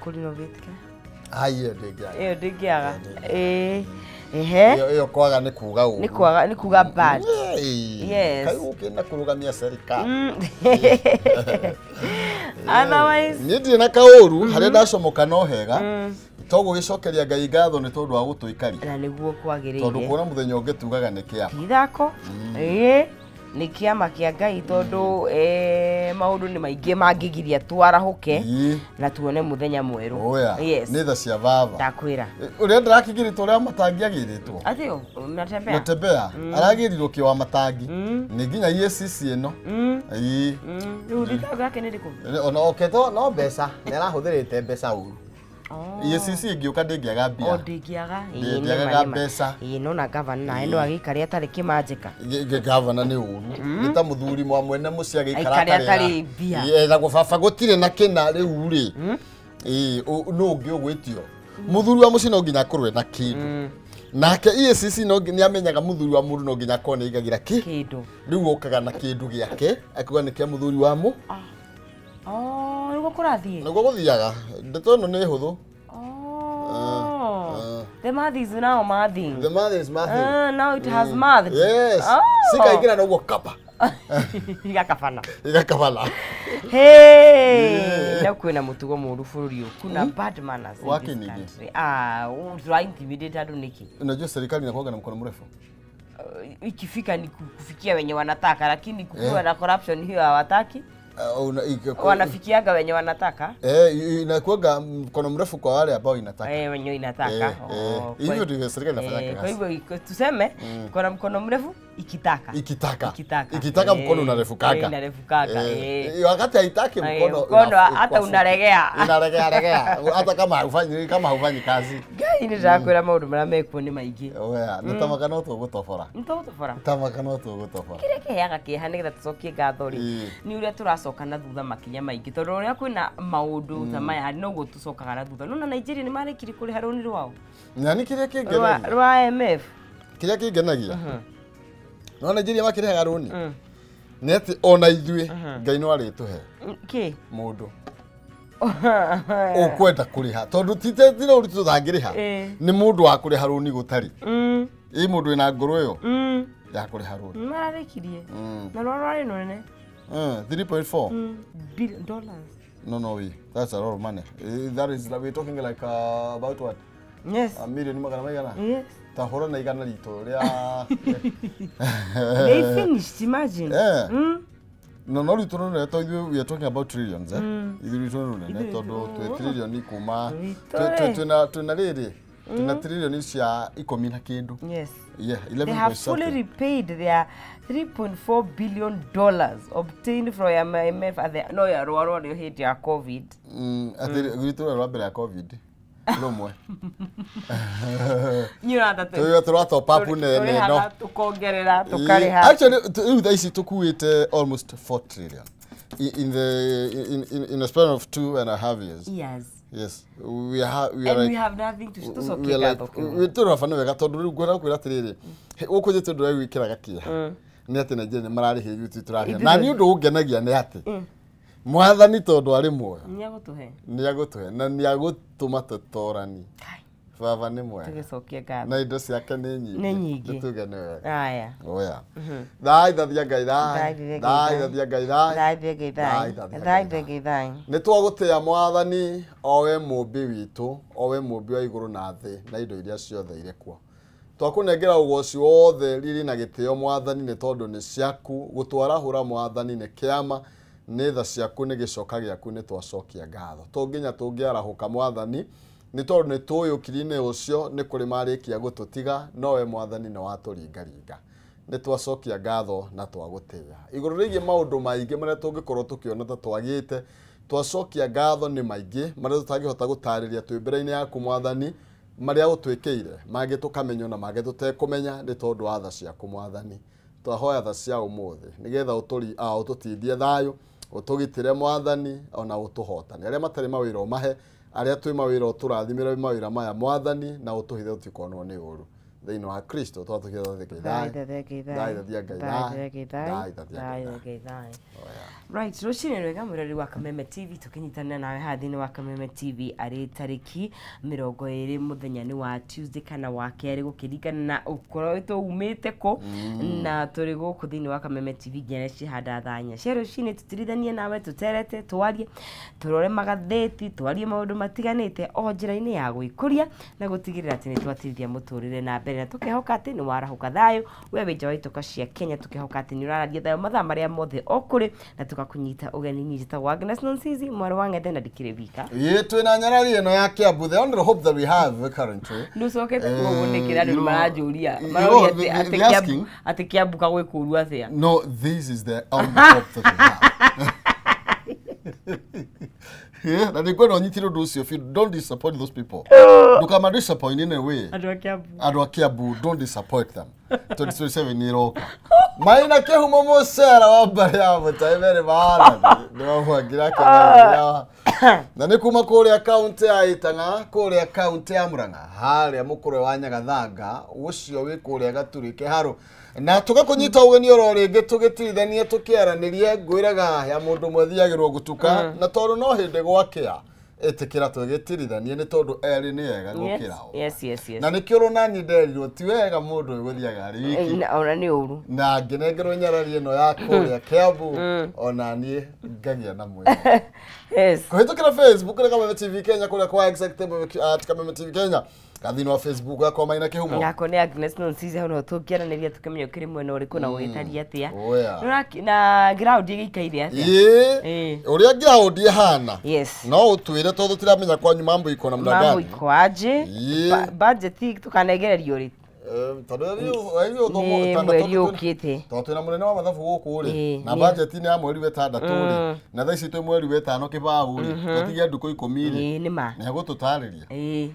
Kũrenovate ke. Ai, ĩyo ndĩngĩaga. Ĩyo ndĩngĩaga. Ĩĩ. Ehe. Ĩyo kwaga nĩ kuga ũru. Nĩ kwaga, nĩ kuga bad. Yes. Kai ũkĩenda kũrũgamia serikali. Otherwise Niĩ ndirĩ na kaũru harĩa ndacomoka no hega. Toguo gĩcokeria Ngai ngatho nĩ tondũ wa gũtũikaria. Na nĩguo kwagĩrĩire. Tondũ kuona mũthenya ũngĩ tugaga nĩ kĩama. Ti ithako. Ĩĩ. Nĩ kĩama kĩa Ngai tondũ maũndũ nĩ maingĩ mangĩgiria twarahũke na tuone mũthenya mwerũ. Oya. Yes. Nĩ tha cia baba. Ndakwĩra. Ũrĩa ndĩrakĩgirĩtwo ũrĩa matangi agĩrĩtwo. Atĩ Natembea. Natembea. Aragĩrirwo kĩ wa matangi. Nĩ nginya EACC ĩno. Ĩĩ. Rĩu thitango yake nĩ ĩrĩkũ? Ona oketwo no mbeca, nĩ arahũthĩrĩte mbeca ũru. EACC ĩngĩũka ndĩngĩaga mbia. O ndĩngĩaga. Ndĩngĩagaga mbeca. Ĩĩ, no na gavana nawe no agĩikare atarĩ kĩmanjĩka. Gavana nĩ ũru. Nĩ ta mũthuri mwa mwene mũciĩ agĩikara Aikare atarĩ mbia. Ethagwo baba gũtirĩ na kĩna rĩu rĩ. Ĩĩ, nũ ũngĩ ũgwĩtio? Mũthuri wa mũciĩ no nginya akorwo ena kĩndũ. Nake EACC no nĩ amenyaga mũthuri wa mũndũ no nginya akorwo nĩ aigagĩra kĩ? Kĩndũ. Rĩu okaga na kĩndũ gĩake, akiuga nĩ kĩa mũthuri wa mũ. Oh, nĩguo kũrathiĩ. Nĩguo gũthiaga. Ndeto ĩno nĩ hũthũ. The math is now mathing. The math is mathing. Now it has mathed. Yes. Oh. Cikaingĩra na ũguo kapa. Igakabana. Igakabana. Hey! Na kwĩna mũtugo mũũru bũrũri ũyũ. Kuna bad manners in Waki this ningĩ? country. Ah, tũra intimidate andũ nĩkĩ? Unajua serikali inakuwaga na mkono mrefu. Ikifika ni kufikia wenye wanataka, lakini kukiwa na corruption hiyo hawataki. Wanafikiaga wenye wanataka. Inakuwaga mkono mrefu kwa wale ambao inataka. Wenye inataka. Hivyo ndivyo serikali inafanya kazi. Kwa hivyo tuseme kuna mkono mrefu ikitaka. Ikitaka. Ikitaka. Ikitaka mkono unarefukaga. Inarefukaga. Wakati haitaki mkono mkono hata unaregea. Inaregea regea. Hata kama hufanyi, kama hufanyi kazi. Ngai nĩ ndakwĩra maũndũ marĩa mekuo nĩ maingĩ. Oya, nĩ tamaka no tũgũtobora. Nĩ tũgũtobora. Tamaka no tũgũtobora. Kĩrĩa kĩheaga kĩeha nĩgetha tũcokie ngatho rĩ, nĩ ũrĩa tũracoka na thutha makinya maingĩ tondũ ũrĩa kwĩna maũndũ ta maya noguo tũcokaga na thutha. Nona Nigeria nĩ marĩkirie kũrĩha rũni rwao. Na nĩ kĩrĩa kĩngenagia. Rwa IMF. Kĩrĩa kĩngenagia. No Nigeria makĩrĩhaga rũni. Nĩ atĩ ona ithuĩ Ngai no arĩtũhe. Kĩ? Mũndũ. Ũkwenda kũrĩha tondũ ti rũni tũtangĩrĩha. Nĩ mũndũ wa kũrĩha rũni gũtarĩ. Ĩ mũndũ wĩna ngoro ĩyo ya kũrĩha rũni. Mararĩkirie. Na rwa rwarĩ rũnene. 3.4 billion dollars. No, no, we. That's a lot of money. That is, we're talking like about what? Yes. A million magana maigana. Yes. Ta hũra na igana ritũ rĩa. They finished, imagine. Yeah. No, no ritũ rũnene to ithuĩ we are talking about trillions, eh? Ithuĩ ritũ rũnene tondũ twĩ trillion kuma twĩna rĩrĩ. Twĩna trillion cia ikũmi na kĩndũ. Yes. Yeah, 11. They have fully repaid their $3.4 billion obtained from IMF at the no ya rwa rwa hĩndĩ ya COVID. Atĩ gwitũ rwa mbere ya COVID. Rũmwe. Nyura tũra top up nene no. Tukongerera tukarĩha. Actually rĩu thaa ici tũkuĩte almost 4 trillion in the in a span of 2.5 years. Yes. Yes, we are and like, we have nothing to we are like we tũrabana wega tondũ rĩu ngwenda kwĩra atĩrĩrĩ gũkũ njĩtũ ndũra gwĩkĩraga kĩeha nĩ atĩ Nigeria nĩ mararĩhia ithuĩ tũrarĩha na nĩ ũndũ ũngenagia nĩ atĩ mwathani tondũ arĩ muoyo nĩ agũtũhe na nĩ agũtũma tũtorani. Baba nĩ mwega tũgĩcokia ngatho na indo ciake nĩ nyingĩ nĩ tuge nĩ wega. Aya. Oya. Thaithathia Ngai thai. Thaithathia Ngai thai. Thaithathia Ngai thai. Thaithathia Ngai thai. Nĩ twagũtĩĩa mwathani o we mũmbi witũ, o we mũmbi wa igũrũ na thĩ na indo iria ciothe irĩ kuo. Twakũnengera ũgoci wothe riri na gĩtĩo mwathani nĩ tondũ nĩ ciaku, gũtwarahũra mwathani nĩ kĩama, nĩ tha ciaku nĩ gĩcoka gĩaku nĩ twacokia ngatho. To nginya tũngĩarahũka mwathani nĩ tondũ nĩ tũĩ ũkiri-inĩ ũcio nĩ kũrĩ marĩkia gũtũtiga nowe mwathani nĩ watũringaringa. Nĩ twacokia ngatho na twagũtĩĩa. Igũrũ rĩgiĩ maũndũ maingĩ marĩa tũngĩkorwo tũkĩona ta twagĩte, twacokia ngatho nĩ maingĩ marĩa tũtangĩhota gũtarĩria twĩ mbere-inĩ yaku mwathani, marĩa ũtwĩkĩire mangĩ tũkamenywo na mangĩ tũtekũmenya nĩ tondũ wa tha ciaku mwathani. Twahoya tha cia ũmũthĩ nĩgetha ũtũtindie thayũ, ũtũgitĩre mwathani ona ũtũhotane. Arĩa matarĩ mawĩra ũmahe, arĩa twĩ mawĩra ũtũrathimĩre mawĩra maya mwathani na ũtũhithe tũtikonwo nĩ ũru. Thĩinĩ wa Kristo twatũkĩra. Right, rũcinĩ rwega mwĩrori wa Kameme TV, tũkĩnyitanĩra nawe haha thĩinĩ wa Kameme TV arĩ tarĩki 20, mũthenya nĩ wa Tuesday kana wa kerĩ, gũkĩringana na ũkoretwo umĩte kũ, na tũrĩ gũkũ thĩinĩ wa Kameme TV nginya cihanda thaa 4 cia rũcinĩ, tũtirithanie nawe, tũterete, twarie, tũrore magathĩti, twarie maũndũ matiganĩte o njĩra-inĩ ya gwĩkũria na gũtigĩrĩra atĩ nĩ twatirithia mũtũrĩre na mbere, na tũkehoka atĩ nĩ warahũka thayũ we wĩ nja wa itoka cia Kenya, tũkehoka atĩ nĩ ũrararia thayũ mathaa marĩa mothe o kũrĩ, na tũkakũnyita ũgeni. Niĩ njĩtagwo Agnes Nonsizi, mwarĩ wa Ng'ethe, na ndikĩrĩ wika. Ĩĩ, twĩna nyarari ĩno ya Kiambu, the only hope that we have currently. Nĩ ũcokete kũgũnĩkĩra, andũ nĩ maranjũria, maroria atĩ Kiambu kagwĩ kũũru atĩa. No, this is the only hope that we have. Yeah, na nĩngwenda ũnyitire ũndũ ũcio biũ. Don't disappoint those people. Ndũkama disappoint in a way. Andũ a Kiambu. Andũ a Kiambu, don't disappoint them. 2027 nĩ ĩroka. Maina kĩhumo mũcera wa mbarĩ ya mũtai merĩ maarani nĩmamwangira kĩmaya, na nĩ kuma kũrĩa kaũntĩ ya Ĩtang'a, kũrĩa kaũntĩ ya Murang'a, harĩa mũkũrwe wa Nyagathanga ũcio wĩ kũrĩa Gaturi Kĩharũ, na tũgakũnyita ũgeni oro rĩngĩ tũgĩtirithanie, tũkĩaranĩrie. Ngwĩraga ya mũndũ ũmwe thiagĩrwo gũtuka, na tondũ no hĩndĩ gwakĩa, ĩtĩkĩra tũgĩtirithanie, nĩ tondũ erĩ nĩ ega gũkĩra ũmwe. Na nĩkĩo ũronani nderirwo ti wega mũndũ ũyũ gũthiaga arĩ wiki. Ona nĩ ũru. Na ngĩnengerwo nyarari ĩno ya kũrĩa Kiambu, ona niĩ ngagĩa na mwĩhoko. Kũhĩtũkĩra Facebook nĩ Kameme TV Kenya, kũrĩa kwa executive at Kameme TV Kenya, gathĩinĩ wa Facebook yakwa Maina Kĩhumo. Yako nĩ Agnes Nonsizi, hau no tũngĩaranĩria tũkĩmenya ũkĩrĩ mwena ũrĩkũ na ũgĩtaria atĩa. Oya. Na ground ĩgĩikaire atĩa? Ĩĩ, ũrĩa ground ĩhana no ũtwĩre, tondũ tũtiramenya kwanyu mambo iko namna Mambo gani. iko aje? Ĩĩ. Budget tũkanegererio rĩ? Tondũ rĩu Nĩ mweri ũkĩte. Tondũ twĩna mũnene wa mathabu gũkũ rĩ, na budget nĩ ya mweri wa 6 rĩ, na thaa ici twĩ mweri wa 5 kĩbaũ rĩ, twatigia ndukũ 10 rĩ. Ĩĩ, nĩ ma. Nĩ egũtũtarĩria. Ĩĩ.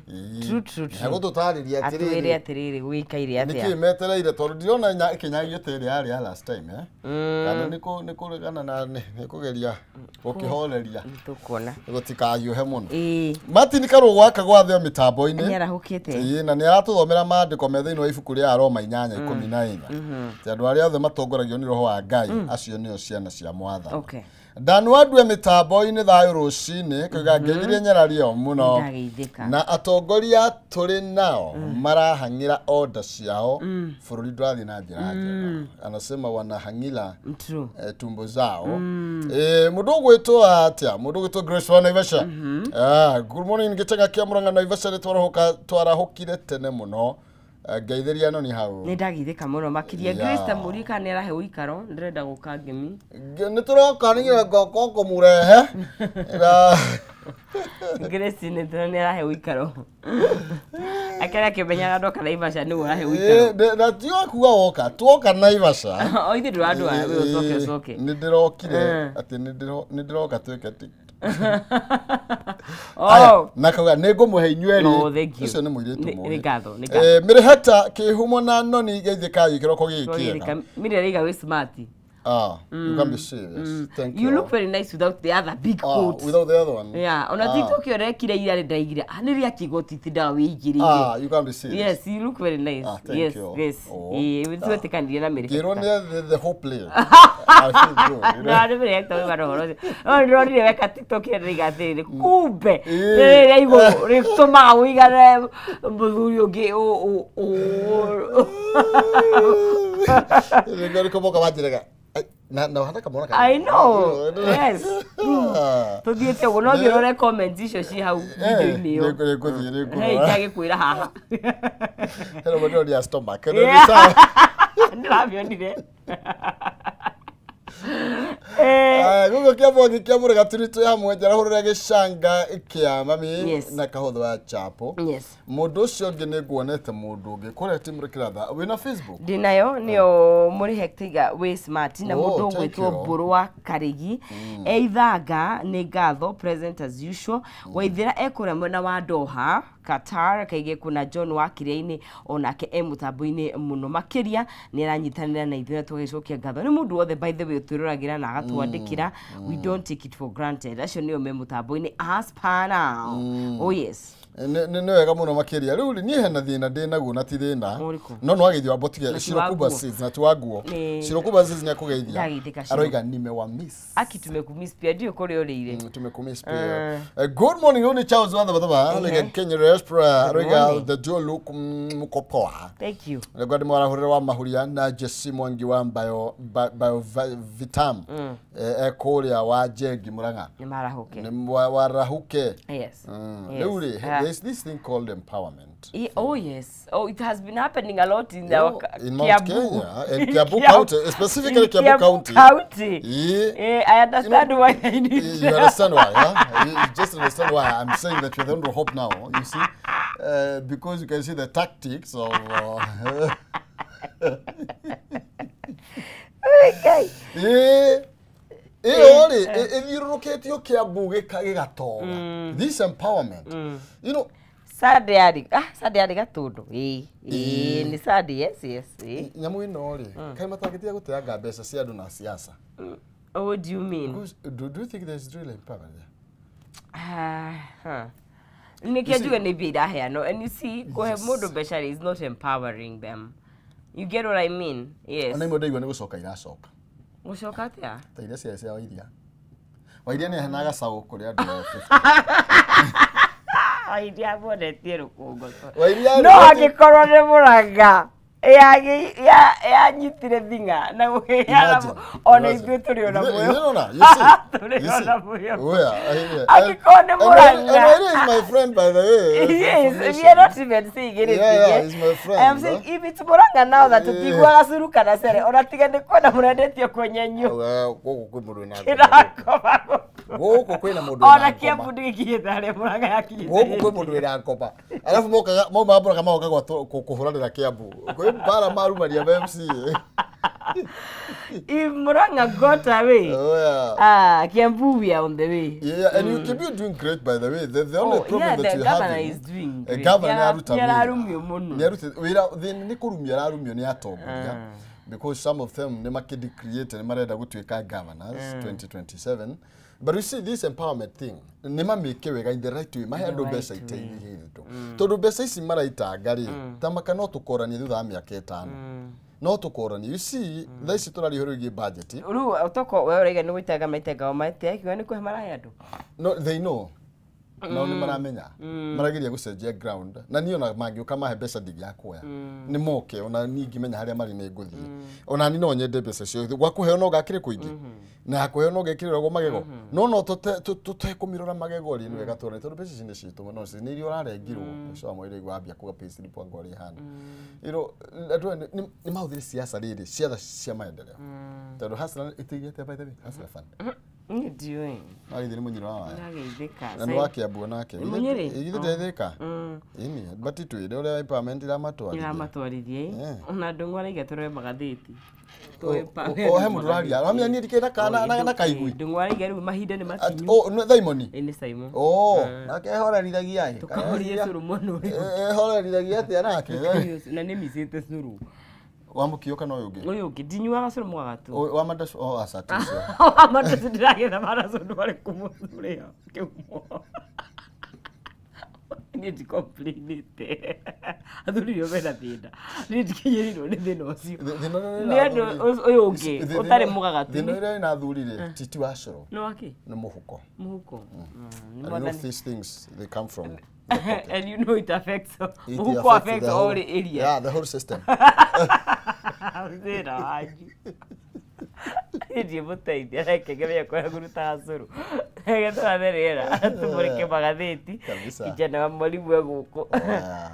True, true, true. Nĩ egũtũtarĩria Atwĩre atĩrĩrĩ atĩrĩrĩ gũgĩikaire nĩkĩ atĩa. metereire, tondũ ndirona ĩkĩnyagio ta ĩrĩa yarĩ ya last time, eh, kana nĩ kũregana na nĩ kũgeria gũkĩhoreria. Tũkuona. Gũtikahiũhe mũno. Ĩĩ. Martin Karũgũ gaka gwatheo mĩtambo-inĩ. Nĩ arahũkĩte. Ĩĩ, na nĩ aratũthomera maandĩko me thĩinĩ wa ibuku rĩa Aroma 8:14, atĩ andũ arĩa othe matongoragio nĩ roho wa Ngai, acio nĩo ciana cia Mwathani. Ndanu andue mĩtambo-inĩ, thayũ rũcinĩ, kaiga ngeithirie nyarari ĩyo mũno. Ndageithĩka. Na atongoria tũrĩ nao marahang'ĩra order ciao, bũrũri ndũrathiĩ na njĩra njega. Anasema wanahang'ila tumbo zao. Mũndũ ũgwĩtwo atĩa, mũndũ ũgwĩtwo Grace wa Naivasha. Ah, good morning gĩtenga kĩa Murang'a Naivasha, nĩ twarahũka, twarahũkire tene mũno. Ngeithĩria no nĩ hau. Nĩ ndageithĩka mũno makĩria. Grace, ta mũrie kana nĩ arahe ũikaro, ndĩrenda gũka ngemi. Nĩ tũroka nĩgetha ngoka kũmũrehe na Grace nĩ arahe ũikaro, akĩrĩa akĩmenyaga ndoka Naivasha nĩwe ũrahe ũikaro. Na tiga kuga woka, tuoka Naivasha. O ithuĩ ndũrandwara, we ũcoke ũcoke. Nĩ ndĩrokire atĩ nĩ ndĩroka twĩke TikTok. Oh. Aya, na kauga nĩ ngũmũhe inyuĩ No, erĩ. thank you. Ũcio nĩ mũirĩtu Nĩ mũũgĩ. nĩ ngatho, nĩ ngatho. Mĩrĩheta kĩhumo na noni, geithĩkai kĩroko gĩkĩ kĩega. Mire rĩiga wĩ smart. Ah, you can be serious. Thank You look very nice without the other big Ah, coat. without the other one. Yeah, ona Ah. TikTok ĩyo rekire ira rĩ, ndaigire ah nĩ rĩa kĩgoti tindaga wĩigĩrĩire. Ah, you can be serious. Yes, you look very nice. Ah, thank Yes, you. yes. Oh. Ĩĩ, twetĩkanirie na Mary. Ngĩrwo nĩ the hope lane. I feel good. You know? Na nĩ Mary Hector wĩma na ũhoro ũcio. No ndĩronire weka TikTok ĩyo ndĩraiga atĩrĩrĩ, kumbe Ĩĩ. rĩrĩa igũrũ rĩtũmaga ũigane mũthuri ũngĩ ũ Nĩguo nĩkũmoka wanjĩraga. "Ai, na ũhana kamwana I know. Yes. Ah. Tũthiĩte ũguo, no thiĩ ũrore comment icio ci hau video-inĩ ĩyo. Nĩngũthiĩ, nĩngũrora. Hey, ndagĩkwĩra haha. Hena mũndũ ũrĩa stomach. Nĩ Yeah. sawa. Ndĩramĩonire. Gũkũ kĩa kĩa mũrega tũrĩ twĩ hamwe, njarahũrĩra gĩcanga kĩa mami na kahũthũ wa chapo. Mũndũ ũcio ũngĩ nĩ nguonete, mũndũ ũngĩ kũrĩa timũ kĩratha wĩna Facebook. Ndĩnayo, nĩyo mũrĩ Hectiga wĩ smart na Oh, mũndũ thank ũgwĩtwo you. Mbũrũ wa Karĩgi eithanga, nĩ ngatho, present as usual. Waithĩra ekũrĩa mwena wa Doha, Qatar, kaige kuna John wa Kĩrĩa-inĩ, onake e mũtambo-inĩ mũno makĩria, nĩ aranyitanĩra na ithuĩ na tũgagĩcokia ngatho nĩ mũndũ wothe, by the way, ũtwĩroragĩra na agatwandĩkĩra. We don't take it for granted. Acio nĩo me mũtambo-inĩ as per now. Oh yes. Nĩ wega mũno makĩria. Rĩu rĩ, niĩ hena thĩna ndĩ naguo na ti thĩna. Ũrĩkũ? No no wageithio wambotige Na ti Shiro wa Kuba nguo. Seeds na ti wa nguo. Nĩ. Shiro Kuba Seeds nĩ akũgeithia. Ndageithĩka, Shiro. Aroiga nimewamiss. Aki tumekumiss pia ndio kũrĩa ũrĩire. Tumekumiss pia. Good morning, huyu ni Charles Wanda Badaba, like Kenya Diaspora, aroiga morning. the dual look mko poa. Thank you. Nĩguo ndĩ mwarahũrĩre wa mahuria na Jesse Mwangi wa bio bio vitam ekũrĩa wa Njengi Murang'a. Nĩ marahũke. Nĩ warahuke. Yes. Yes. Rĩu rĩ, Ah. there's this thing called empowerment. Oh yes. Oh, it has been happening a lot in You our know, in Mount Kiambu. Kenya, in Kiambu County, specifically In Kiambu County. County. Yeah. Eh, I understand why I need. You understand why, huh? You just understand why I'm saying that you're the hope now, you see? Because you can see the tactics of... Okay. Ĩyo rĩ, ĩthiũrũrũkĩtio Kiambu gĩgatonga. This empowerment, you know, Sunday yarĩ Sunday yarĩ Gatũndũ. Ĩĩ. Ĩĩ, nĩ Sunday, yes, yes. Ĩĩ. Nyamũ ĩno rĩ, kaĩ matangĩtiga gũteanga mbeca cia andũ na siasa. Oh, what do you mean? Because, do you think there's real empowerment there? Ah, huh. Nĩkĩo njuge nĩ mbia iraheanwo. And you see, kũhe mũndũ mbeca is not empowering them. You get what I mean? Yes. Ona imwe ndaigua nĩ gũcoka iracoka. Gũcoka atĩa? Ta iria ciarĩ cia Wairia. Wairia nĩ aheanaga gacaũ kũrĩ andũ 50. Wairia amonetie rũkũngũ. Wairia No rĩ- angĩkorwo nĩ Mũrang'a yanyitire thing'a na gũkĩheana Imagine, ona imagine. ithuĩ tũrĩ ona You muoyo. know, you see, Tũrĩ you see. ona muoyo. Oh, yeah, yeah. Angĩkorwo nĩ And Mũrang'a. and Wairia is my friend, by the way. Yes, Information. we are not even saying anything. Yeah, yeah, eh? he's my friend, I am saying huh? if it's Murang'a now that Yeah. tũtiguaga curu kana cere, ona tiga nĩ kwenda mũrendetio kwenyenyio Well, gũkũ kwĩ mũndũ wĩna ngoma. kĩrakoma gũkũ. Gũkũ kwĩna mũndũ Ona wĩna Kiambu ngoma. ndĩgĩkinyĩte harĩa Murang'a yakinyĩte. Gũkũ kwĩ mũndũ wĩna ngoma. Arabu mokaga maumaga Mũrang'a magoka kũhũranĩra Kiambu. Kwĩ mbara marumaria ma MCA. If Murang'a got away, Oh, yeah. ah, Kiambu we are on the way. Yeah, and you keep you doing great, by the way. The only Oh, problem yeah, that the you're governor having, is doing the great. governor nĩaruta wĩra. Nĩararumio mũno. Nĩarutĩte wĩra, thĩna nĩ kũrumio ararumio nĩ atongoria. Because some of them nĩ makĩdecreate nĩ marenda gũtuĩka governors 2027. But you see this empowerment thing, nĩ mamĩke wega in the right way, mahe The andũ right mbeca way. iteithie indo. Tondũ mbeca ici maraitanga rĩ, ta maka no tũkoranie thutha wa mĩaka ĩtano. No tũkoranie. You see, thaa ici tũraria ũhoro wĩgiĩ budget. Rĩu toko we ũraiga nĩ gũitanga maitanga o matekiuga nĩ kũhe marahe andũ. No, they know. Nao nĩ maramenya. Marageria gũcenjia ground. Na niĩ ona mangĩũka mahe mbeca ndingĩakuoya. Nĩ moke ona niĩ ngĩmenya harĩa marĩ nĩ ngũthiĩ. Ona niĩ no nyende mbeca cio. Gwa kũheo no gakĩrĩ kũingĩ. Na kũheo no gekĩrĩragwo magego. No no tũtekũmĩrora magego rĩ nĩ wega tuone tondũ mbeca ici nĩ citũ no nĩ iria ũrarengirwo. Ũcio wa mwĩrĩ wambia kuga pay slip anga ũrĩa ĩhana. You know, andũ aya nĩ mahũthĩre siasa rĩrĩ ciatha cia maendeleo. Tondũ Hustler ĩteithia atĩa by the way? Hustler Fund. Niĩ ndiũĩ. Magĩthiĩ nĩ mũnyiro wa waya. Ndageithĩka. Na nĩ wa Kiambu onake. Nĩ Mũnyĩrĩ? Githĩ ndeithĩka? Ĩni, but twĩre ũrĩa empowerment iramatwarithia. Iramatwarithia. Yeah. Ona ndũng'ũ araiga tũroe magathĩti. O he mũndũ ũraria. Aramenya niĩ ndikĩrĩ na kana na kaigui. Ndũng'ũ araiga rĩu mahinda nĩ makinyu. Oh, no, Thaimoni. Ĩ nĩ Simon. Oh, nake ehorerithagia ĩ. Tũkahorie cũrũ mũno rĩu. Ehorerithagia atĩa nake? Na nĩ micĩte cũrũ. Wa mũkio kana ũyũ ũngĩ? Ũyũ ũngĩ ndinyuaga cũrũ mũgagatu. Wa mandacu, oh, aca ti ũcio. Wa mandacu ndĩragetha maracu ndwarĩ kũmũthurĩa kĩhumo. Niĩ ndicomplainĩte. Athuri nĩo mena thĩna. Niĩ ndikinyĩrĩirwo nĩ thĩna ũcio. Thĩna ũrĩa Nĩ wĩna andũ athuri- ũyũ ũngĩ ũtarĩ mũgagatu. Thĩna ũrĩa wĩna athuri rĩ, ti wa cũrũ, Nĩ wakĩ? nĩ mũhuko. Mũhuko. Nĩ And you know mwathani. these things, they come from the pocket. And you know it affects It mũhuko affects the all whole- area. Yeah, the whole system. Thĩna wanyu. Niĩ mũteithia reke ngerie kũrĩa ngũrutaga cũrũ. Reke tũrathe rĩera tũmũrĩke magathĩti. Kabisa. Kijana wa mwalimu e gũkũ. Yeah.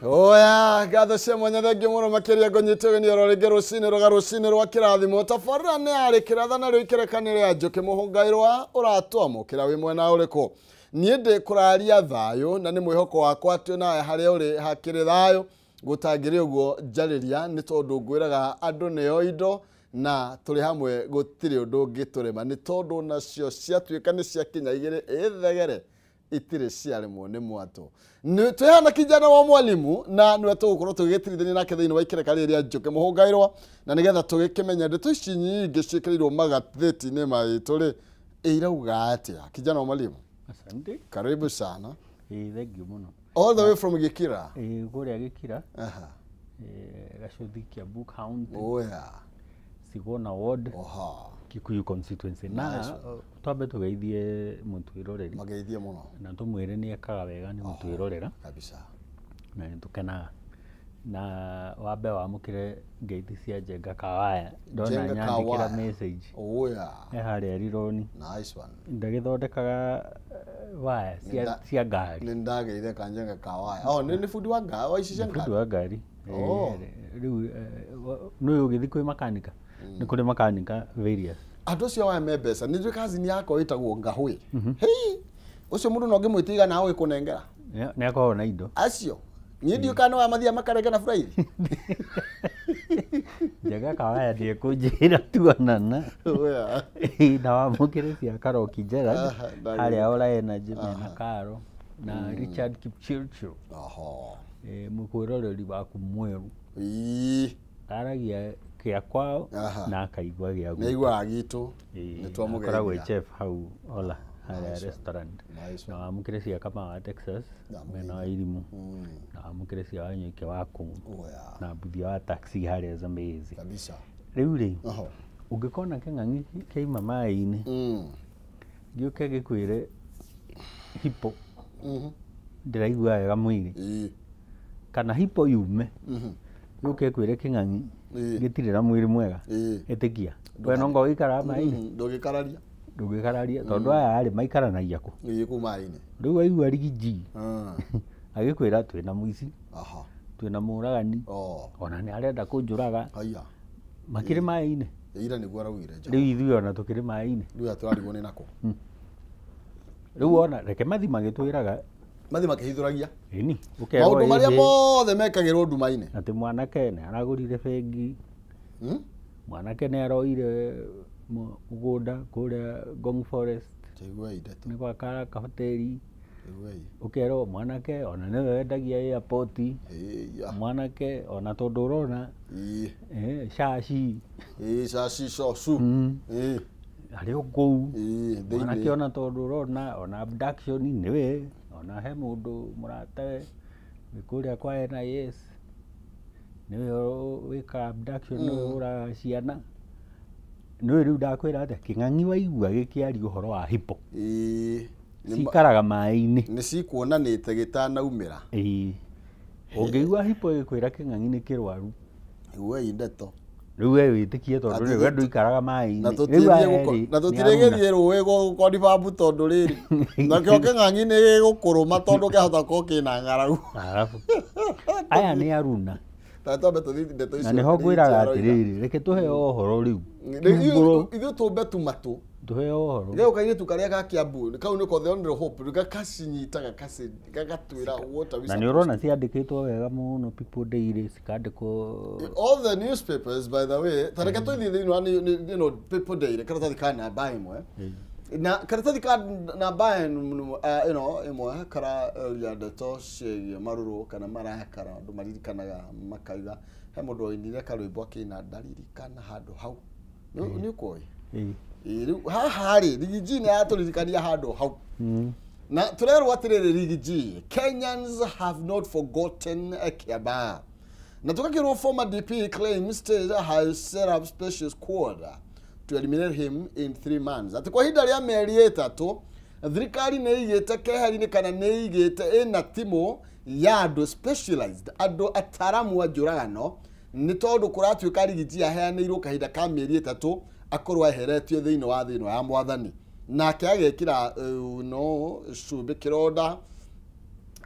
Oya, ngatho cia mwanya thengiũ mũno makĩria ngũnyite ũgeni oro rĩngĩ rũcinĩ rũga rũcinĩ rwa kĩrathimo. Tabarĩra nĩ yarĩ kĩratha narĩo ikereka nĩ rĩa njũkĩ mũhũngairwa ũratwamũkĩra wĩ mwena ũrĩkũ. Niĩ ndĩ kũraria thayũ na nĩ mwĩhoko wakwa atĩ onawe harĩa ũrĩ hakĩrĩ thayũ gũtangĩrĩ ũguo njarĩria nĩ tondũ ngwĩraga andũ nĩo indo na tũrĩ hamwe gũtirĩ ũndũ ũngĩtũrema nĩ tondũ nacio ciatuĩka nĩ ciakinya igĩrĩ ĩthegere itirĩ ciaremwo nĩ mwatũ. Twĩ hana kijana wa mwalimu na nĩwe tũgũkorwo tũgĩgĩtirithania nake thĩinĩ wa ikereka rĩrĩ rĩa njũkĩ mũhũngairwa na nĩgetha tũgĩkĩmenya ndeto ici nyingĩ ciĩkĩrĩirwo magathĩti-inĩ maitũ rĩ irauga atĩa. Kijana wa mwalimu, Asante. Karibu sana. Thank you muno. All the way from Gikira. Kũrĩa Gĩkira. Gacuthi Kiambu County. Oh yeah. Sigona Ward. Oha. Kikuyu constituency. Na twambe tugeithie mũtwĩroreri. Mageithie mũno. Na tũmwĩre nĩ ekaga wega nĩ gũtwĩrorera. Kabisa. Na nĩ tũkenaga. Na wambe wamũkĩre ngeithi cia Njenga Kawaya. Ndona nyandĩkĩra message. Oh yeah. E harĩa Rironi. Nice one. Ndagĩthondekaga waya cia ngari. Nĩ ndageire ka Njenga Kawaya. Oh, nĩ bundi wa ngari, wa ici cia ngari. Bundi wa ngari. Rĩu nĩ ũgĩthiĩ kwĩ makanika. Nĩ kũrĩ makanika various. Andũ acio waya me mbeca. Nĩ njũĩ kazini yakwa ĩtagwo Ngahũĩ. Hei, ũcio mũndũ no ngĩmwĩtia igana agũgĩkũnengera. Nĩ akoragwo na indo. Acio. Niĩ ndiũĩ kana nĩ mathiaga makarenge na buraithi. Njenga Kawaya ndiekũnjĩra tuonana. Na wamũkĩre cia Karoki Gerald harĩa Ola Energy mena Karo na Richard Kipchirchir. Mũkwĩroreri waku mwerũ. Aragia kĩa kwao na akaigua gĩa gwitũ. Nĩ aiguaga gitũ. Nĩ twamũgeithia. Akoragwo chef hau Ola harĩa restaurant. Na wamũkĩre cia Kamau wa Texas mwena wa Irimu. Na wamũkĩre cia Wanyoike wa kũu. Na Mbuthia wa taxi harĩa Zambezi. Kabisa. Rĩu rĩ, ũngĩkona kĩng'ang'i kĩaima maĩ-inĩ gĩũke gĩkwĩre hippo ndĩraigua wega mwĩrĩ kana hippo yume gĩũke kwĩre kĩng'ang'i gĩtirĩ na mwĩrĩ mwega ĩtĩkia we no ngo ũikaraga maĩ-inĩ ndũngĩkararia ndũngĩkararia tondũ aya rĩ maikaranagia kũ kũu maĩ-inĩ. Rĩu waigua rigiji agĩkwĩra twĩna mũici twĩna mũragani ona nĩ arenda kũnjũraga makĩrĩ maĩ-inĩ. Ira nĩguo araugire. Rĩu ithuĩ ona tũkĩrĩ maĩ-inĩ. Rĩu tũrarigwo nĩ nakũ. Rĩu ona reke mathi magĩtwĩraga mathi makĩhithũragia. Ĩni. Maũndũ marĩa mothe mekagĩrwo nduma-inĩ. Atĩ mwanake nĩ aragũrire bengi. Mwanake nĩ aroire mũgũnda kũrĩa Ngong Forest. Nĩ gwaka kahoteri. Ũkerwo mwanake ona nĩwe wendagia airport. Mwanake ona tondũ ũrona caci. Caci cocu. Arĩ o kũu. Mwanake ona tondũ ũrona ona abduction nĩwe. Ona he mũndũ mũratawe wĩ kũrĩa kwa NIS nĩwe wĩkaga abduction nĩwe ũraga ciana. Nĩwe rĩu ndakwĩra atĩa kĩng'ang'i waigua gĩkĩaria ũhoro wa hippo cikaraga maĩ-inĩ. Nĩ cikuonanĩte gĩtanaumĩra. Ũngĩigua hippo ĩgĩkwĩra kĩng'ang'i nĩ kĩrwaru. Iguai ndeto. Rĩu we wĩtĩkie tondũ rĩu we ndũikaraga maĩ-inĩ. Na tũtirĩgĩthiĩ rũĩ gũkondibabu tondũ rĩrĩ nakĩo kĩng'ang'i nĩ gĩgũkũrũma tondũ kĩahota gũkorwo kĩna ng'aragu. Arabu aya nĩ aruna. Ta twambe tũthiĩ ndeto icio. Na nĩho ngwĩraga atĩrĩrĩ reke tũheo ũhoro rĩu. Ithuĩ tũmbe tumatũ. Tũheo ũhoro. Gĩũ kairĩtu karĩa ga Kiambu kau nĩko the only hope gakacinyitaga gagatwĩra what are we. Na nĩ ũrona ciandĩkĩtwo wega mũno People Daily cikandĩkwo all the newspapers by the way. Ta reke tũthiĩ thĩinĩ wa you know People Daily karatathi ka namba ĩmwe. Na karatathi ka namba you know ĩmwe kararia ndeto ciĩgiĩ marũrũ kana marakara andũ maririkanaga makauga he mũndũ oinire karwĩmbo akĩina ndaririkana handũ hau. Nĩ ũkũĩ? Rĩu haha rĩ Rigiji nĩ yatũririkania handũ hau. Na tũrerwo atĩrĩrĩ Rigiji, Kenyans have not forgotten Kiambaa. Na tũgakĩrwo former DP claims state has set up special squad to eliminate him in 3 months. Atĩ kwa ihinda rĩa mĩeri ĩtatũ thirikari nĩ ĩigĩte keheri-inĩ kana nĩ ĩigĩte ĩna timũ ya andũ specialized andũ ataramu a njũragano nĩ tondũ kũratuĩka Rigiji aheanĩirwo kahinda ka mĩeri ĩtatũ akorwo eheretio thĩinĩ wa thĩ ĩno ya mwathani. Nake agekĩra no cumbĩ kĩronda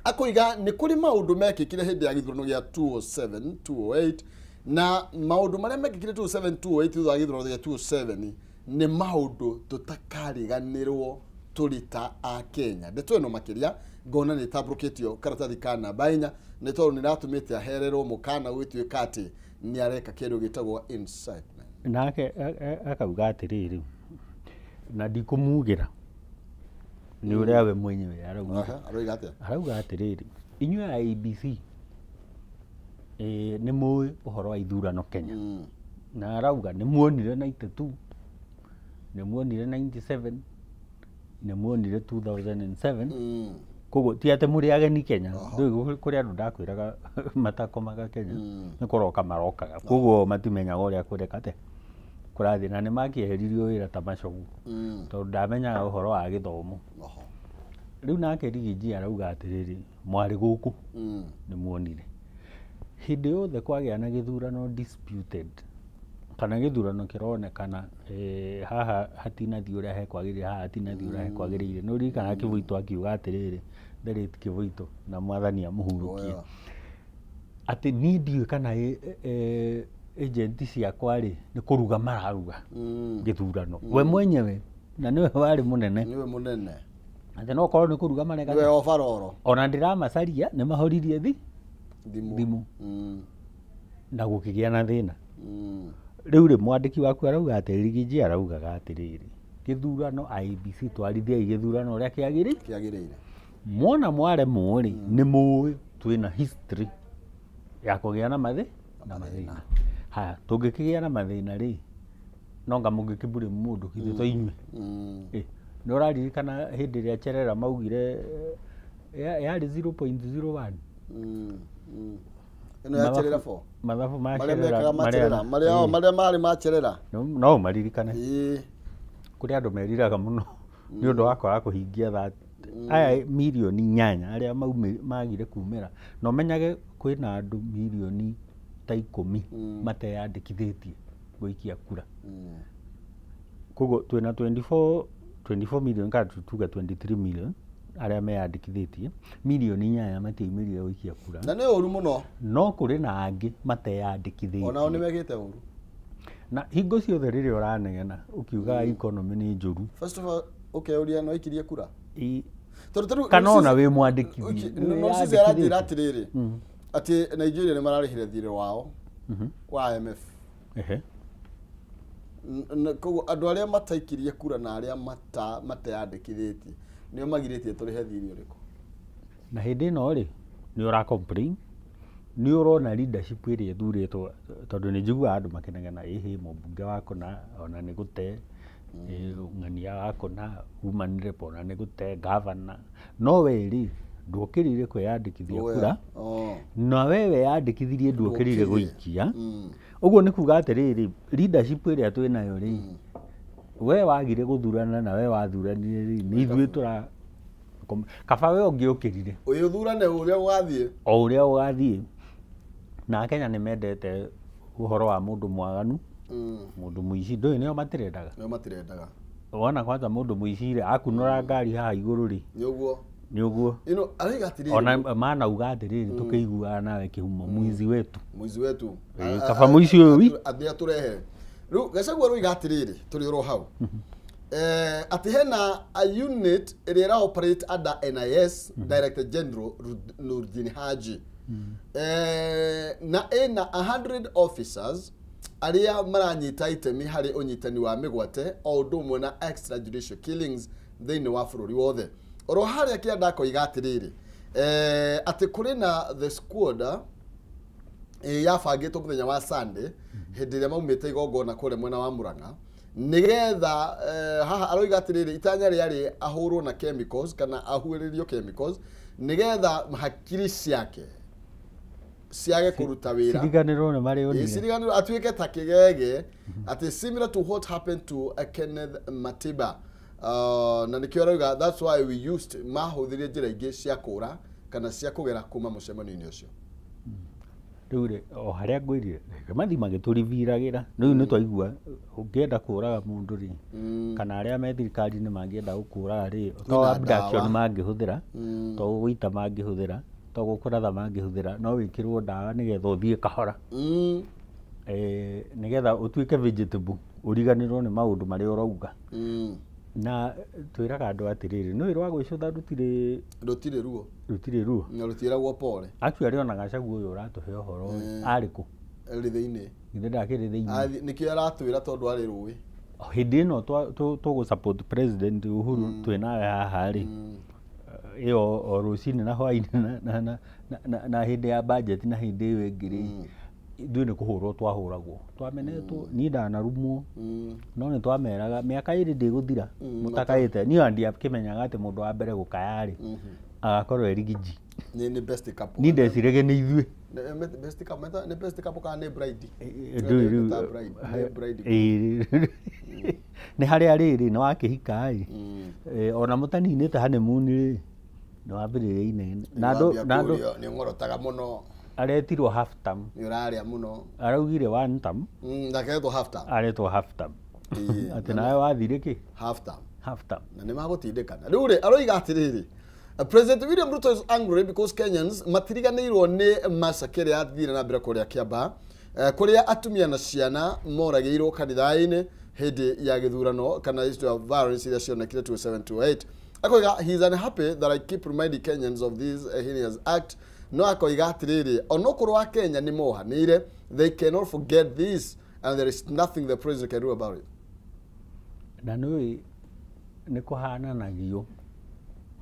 Akoiga nĩ kũrĩ maũndũ mekĩkire hĩndĩ ya gĩthurano gĩa 2007 2008 na maũndũ marĩa mekĩkire 2007 2008 thutha wa gĩthurano gĩa 2007 nĩ maũndũ tũtakariganĩrwo tũrĩ ta a Kenya. Ndeto ĩno makĩria ngona nĩ ĩtambũrũkĩtio karatathi ka namba 4 nĩ tondũ nĩ ĩratũmĩte ahererwo mũkana gũgĩtuĩka atĩ nĩ areka kĩndũ gĩtagwo incitement. Nake akauga atĩrĩrĩ, na ndikũmugĩra nĩ ũrĩa we mwenyewe arauga. Aroiga atĩa? Arauga atĩrĩrĩ, inyuĩ a ABC nĩ mũĩ ũhoro wa ithurano Kenya. Na arauga nĩ muonire 92, nĩ muonire 97, nĩ muonire 2007. Koguo ti atĩ mũrĩ ageni Kenya. Ndũĩ kũrĩ andũ ndakwĩraga matakomaga Kenya, nĩ kũroka marokaga. Koguo matimenyaga ũrĩa kũreka atĩa kũrathiĩ, na nĩ makĩeheririo wĩra ta macogu tondũ ndamenyaga ũhoro wa gĩthomo. Rĩu nake Rigiji arauga atĩrĩrĩ, mwarĩ gũkũ nĩ muonire hĩndĩ yothe kwagĩa na gĩthurano disputed kana gĩthurano kĩronekana haha hatinathiĩ ũrĩa hekwagĩrĩire, haha hatinathiĩ ũrĩa hekwagĩrĩire. Nĩ ũririkanaga Kĩbũitũ akiuga atĩrĩrĩ, the late Kĩbũitũ na mwathani amũhurũkie, atĩ niĩ ndiũĩ kana agent ciakwa rĩ nĩ kũruga mararuga gĩthurano. We mwenyewe na nĩwe warĩ mũnene, nĩwe mũnene, atĩ no korwo nĩ kũruga mareka, nĩwe obaroro, ona ndĩramacaria nĩ mahoririe thimũ na gũkĩgĩa na thĩna. Rĩu rĩ mwandĩki waku arauga atĩ Rigiji araugaga atĩrĩrĩ, gĩthurano IEBC twarithiai gĩthurano ũrĩa kĩagĩrĩire. Mwona mwaremwo rĩ, nĩ mũĩ twĩna history ya kũgĩa na mathĩna. Haya, tũngĩkĩgĩa na mathĩna rĩ, no nga mũngĩkĩmbũrĩ mũndũ githĩ to inyuĩ. Nĩ ũraririkana hĩndĩ ĩrĩa Cherera maugire yarĩ 0.01 ĩno ya Cherera 4 mathabu ma Cherera marĩa marĩ ma Cherera no ũmaririkane. Kũrĩ andũ meriraga mũno nĩ ũndũ wa kwaga kũhingia aya mirioni 8 arĩa magire kumĩra, na ũmenyage kwĩna andũ mirioni ta 10 mateyandĩkithĩtie gũikia kura. Koguo twĩna 24 million kana tuge 23 million arĩa meyandĩkithĩtie, mirioni 8 matiaumĩrire gũikia kura. Na nĩ ũru mũno. No kũrĩ na angĩ mateyandĩkithĩtie. Onao nĩ mekĩte ũru. Na hingo ciothe rĩrĩa ũranegena ũkiuga economy nĩ njũru, first of all ũkeuria no ikirie kura kana ona wĩ mwandĩkithie. No sisi aranjĩra atĩrĩrĩ, atĩ Nigeria nĩ mararĩhire thirĩ wao wa IMF. Koguo andũ arĩa mataikirie kura na arĩa mateyandĩkithĩtie nĩo magirĩtie tũrĩhe thirĩ ũrĩkũ. Na hĩndĩ ĩno rĩ, nĩ ũra complain, nĩ ũrona leadership ĩrĩa ĩthurĩtwo, tondũ nĩ njiguaga andũ makĩnegena ĩhĩ mũmbunge wa kũna ona nĩ gũte, ng'ania wa kũna woman rep ona nĩ gũte, governor. No we rĩ nduokĩrire kwĩyandĩkithia kura, na we weyandĩkithirie nduokĩrire gũikia. Ũguo nĩ kuga atĩrĩrĩ, leadership ĩrĩa twĩnayo rĩ, we wagire gũthurana na we wathuranire rĩ, nĩ ithuĩ tũra kaba we ũngĩũkĩrire ũyũthurane ũrĩa ũgathiĩ, o ũrĩa ũgathiĩ. Na Kenya nĩ mendete ũhoro wa mũndũ mwaganu, mũndũ mũici, ndũĩ nĩo matirendaga. Nĩo matirendaga. Wona kwanza mũndũ mũici rĩ, akunũra ngari haha igũrũ rĩ, nĩ ũguo. Nĩ ũguo. Ĩno arauga atĩrĩrĩ, ona manauga atĩrĩrĩ, tũkĩiguaga nawe kĩhumo, mũici wetu. Mũici wetu. Kaba mũici ũyũ wi atĩ atũrehe. Rĩu Gachagua aroiga atĩrĩrĩ, tũrĩ oro hau, atĩ hena a unit ĩrĩa ĩra operate under NIS Director General Nurdin Haji, na ĩna 100 officers arĩa maranyita itemi harĩ ũnyitani wa mĩgwate o ũndũ ũmwe na extrajudicial killings thĩinĩ wa bũrũri wothe. Oro harĩa kĩanda akoiga atĩrĩrĩ, atĩ kũrĩ na the squad yabangĩtwo mũthenya wa Sunday hĩndĩ ĩrĩa maumĩte igongona kũrĩa mwena wa Murang'a, nĩgetha haha aroiga atĩrĩrĩ, itanya rĩarĩ ahũrwo na chemicals kana ahuĩrĩrio chemicals nĩgetha hakiri ciake ciage kũruta wĩra, ciriganĩrwo nĩ marĩa onire, ciriganĩrwo atuĩke ta kĩgege, atĩ similar to what happened to Kenneth Matiba. Na nĩkĩo arauga that's why we used mahũthĩrie njĩra ingĩ cia kũra kana cia kũgera kuma mũcemanio-inĩ ũcio. Rĩu rĩ, o harĩa ngwĩrire, reke mathiĩ magĩtũriviragĩra. Rĩu nĩ twaigua ũngĩenda kũraga mũndũ rĩ, kana arĩa me thirikari-inĩ mangĩenda gũkũraga rĩ, to Kwĩna abduction ndawa. Mangĩhũthĩra, to gũgũita mangĩhũthĩra, to gũkũratha mangĩhũthĩra, no wĩkĩrwo ndawa nĩgetha ũthiĩ kahora. Nĩgetha ũtuĩke vegetable, ũriganĩrwo nĩ maũndũ marĩa ũrauga. Na twĩraga andũ atĩrĩrĩ, nĩũĩ rwa gwĩcũtha rũtirĩ Rũtirĩ ruo. Rũtirĩ ruo. Na rũtiĩragwo pole. Actually ona Gachagua ũyũ ũratũhe ũhoro rĩ, arĩ kũ? Rĩ thĩinĩ. Githĩ ndakĩrĩ thĩinĩ? Nĩkĩo aratwĩra tondũ arĩ rũĩ. Hĩndĩ ĩno tũgũ support President Uhuru twĩ nawe haha rĩ, ĩyo o rũcinĩ na hwainĩ na hĩndĩ ya budget na hĩndĩ ĩyo ĩngĩ rĩ, ithuĩ nĩ kũhũrwo twahũragwo, twamenetwo, niĩ ndanarumwo. No nĩ twameraga mĩaka 2 ndĩgũthira mũtakaĩte. Niĩ ona ndiakĩmenyaga atĩ mũndũ wa mbere gũkaya rĩ, agakorwo e Rigiji. Nĩ best couple. Niĩ ndeciragia nĩ ithuĩ. Best couple, nĩ best couple kana nĩ bride? Ndũĩ rĩu. Ta bride, nĩ bride. Ĩĩ, nĩ harĩa rĩrĩ nĩ wakĩhika ĩ, ona mũtaninĩte honeymoon rĩ, nĩ wambĩrĩria inegene na andũ Nĩwambia na andũ. kũũrio, nĩ ũng'orotaga mũno. Aretirwo half term. Nĩ ũrarĩa mũno. Araugire one term. Ndakeretwo half term. Aretwo half term. Ĩĩ. Atĩ nawe wathire kĩ? Half term. Half term. Na nĩ magũtindĩkana. Rĩu rĩ, aroiga atĩrĩrĩ, President William Ruto is angry because Kenyans matiriganĩirwo nĩ massacre ĩrĩa yathire na mbere kũrĩa Kiambaa, kũrĩa atumia na ciana moragĩirwo kanitha-inĩ hĩndĩ ya gĩthurano kana history of violence iria cionekire 2728. Akoiga he is unhappy that I keep reminding Kenyans of this heinous act. No akoiga atĩrĩrĩ, onokorwo wa Kenya nĩ mohanĩire, they cannot forget this and there is nothing the president can do about it. Na nĩũĩ nĩ kũhananagio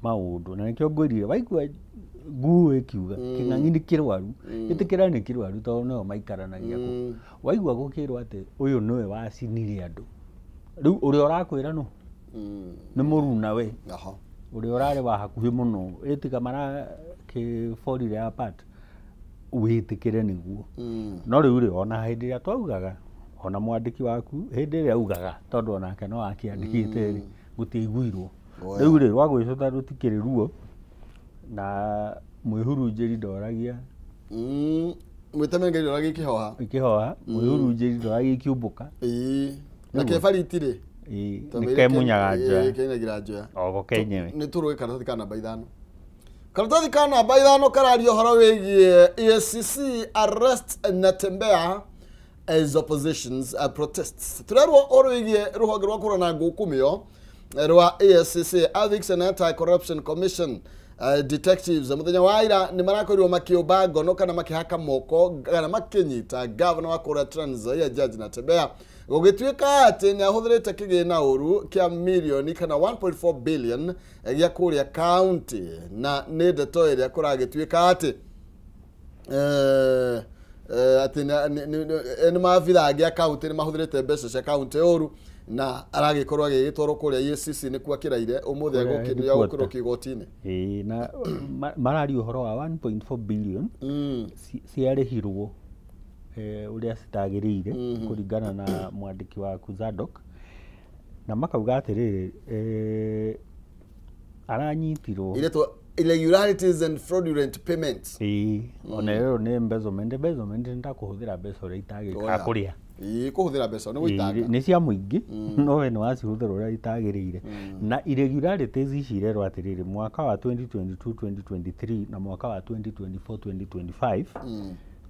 maũndũ, na nĩkĩo ngwĩrire waigua nguo ĩkiuga kĩng'ang'i nĩ kĩrwaru, ĩtĩkĩra nĩ kĩrwaru tondũ nĩo maikaranagia kũ. Waigua gũkĩrwo atĩ ũyũ nĩwe wacinire andũ, rĩu ũrĩa ũrakwĩra nũ? Nĩ mũrunawe. Ũrĩa ũrarĩ wa hakuhĩ mũno, ĩtiga marakĩborire apart, wĩtĩkĩre nĩguo. No rĩu rĩ, ona hĩndĩ ĩrĩa twaugaga, ona mwandĩki waku hĩndĩ ĩrĩa augaga, tondũ onake no akĩandĩkĩte rĩ, gũtiaiguirwo. Oya. Rĩu rĩ, rwa gwĩcũtha rũtikĩrĩ ruo, na mwĩhurunjĩri ndoragia. Mwĩtemengeri ndoragia ikĩhoha. Ikĩhoha, mwĩhurunjĩri ndoragia ikiumbũka. Ĩĩ, na kebariti rĩ, Ĩĩ, nĩ kemunyaga njoya. Kenyagira njoya. Oko kenyewe. Nĩ tũrũe karatathi ka namba 5. Karatathi ka namba 5 kararia ũhoro wĩgiĩ EACC arrest Natembeya as oppositions protests. Tũrerwo ũhoro wĩgiĩ rũhonge rwa kũrora na ngũkũmĩo rwa EACC, Ethics and Anti-Corruption Commission, detectives mũthenya wa ira nĩ marakorirwo makĩũmba ngono kana makĩhaka moko kana makĩnyita gavana wa kũrĩa Trans Nzoia George Natembeya, gũgĩtuĩka atĩ nĩ ahũthĩrĩte kĩgĩna ũru kĩa mirioni kana 1.4 billion gĩa kũrĩa county, na nĩ ndeto ĩrĩa kũragĩtuĩka atĩ atĩ nĩ maabitha angĩ a county nĩ mahũthĩrĩte mbeca cia county ũru, na aragĩkorwo agĩgĩtwarwo kũrĩa EACC nĩkuo akĩraire ũmũthĩ. Kũrĩa Agũkĩrwo headquarter. kĩgoti-inĩ. Ĩĩ, na mararia ũhoro wa 1.4 billion ciarĩhirwo ũrĩa citagĩrĩire kũringana na mwandĩki waku Zadok, na makauga atĩrĩrĩ, aranyitirwo Iretwo irregularities and fraudulent payments. Ĩĩ, ona ĩyo nĩ embezzlement. Embezzlement nĩ ta kũhũthĩra mbeca ũrĩa itagĩrĩire kana Oya. kũrĩa. Ĩĩ, kũhũthĩra mbeca nĩ Ĩĩ, gũitanga. Nĩ cia mũingĩ, no we nĩ wacihũthĩra ũrĩa itagĩrĩire. Na irregularities ici irerwo atĩrĩrĩ, mwaka wa 2022 2023 na mwaka wa 2024 2025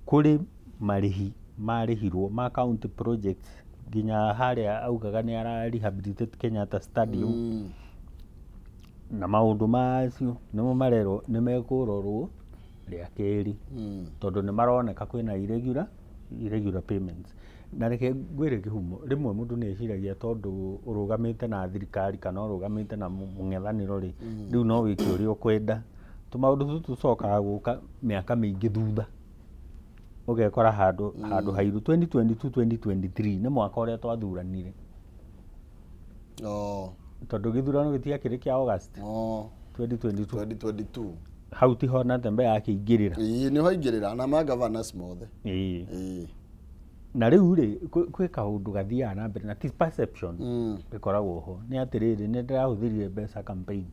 kũrĩ marĩhi marĩhirwo ma county projects, nginya harĩa augaga nĩ ara rehabilitate Kenyatta Stadium na maũndũ macio nĩmo marerwo nĩ mekũrorwo rĩa kerĩ tondũ nĩ maroneka kwĩna irregular payments. Na reke ngwĩre kĩhumo, rĩmwe mũndũ nĩ eciragia tondũ ũrũgamĩte na thirikari kana ũrũgamĩte na mũng'ethanĩro rĩ, rĩu no wĩke ũrĩa ũkwenda. Tũmaũndũ tũtũ tũcokaga gũka mĩaka mĩingĩ thutha, ũgekora handũ hairu. 2022 2023 nĩ mwaka ũrĩa twathuranire. Tondũ gĩthurano gĩtiakĩrĩ kĩa August 2022? 2022. Hau tiho Natembeya akĩingĩrĩra. Ĩĩ, nĩho aingĩrĩra na ma governors mothe. Ĩĩ. Ĩĩ. Na rĩu rĩ, kwĩ kaũndũ gathiaga na mbere na ti perception ĩkoragwo ho, nĩ atĩrĩrĩ, nĩ ndĩrahũthĩrire mbeca campaign,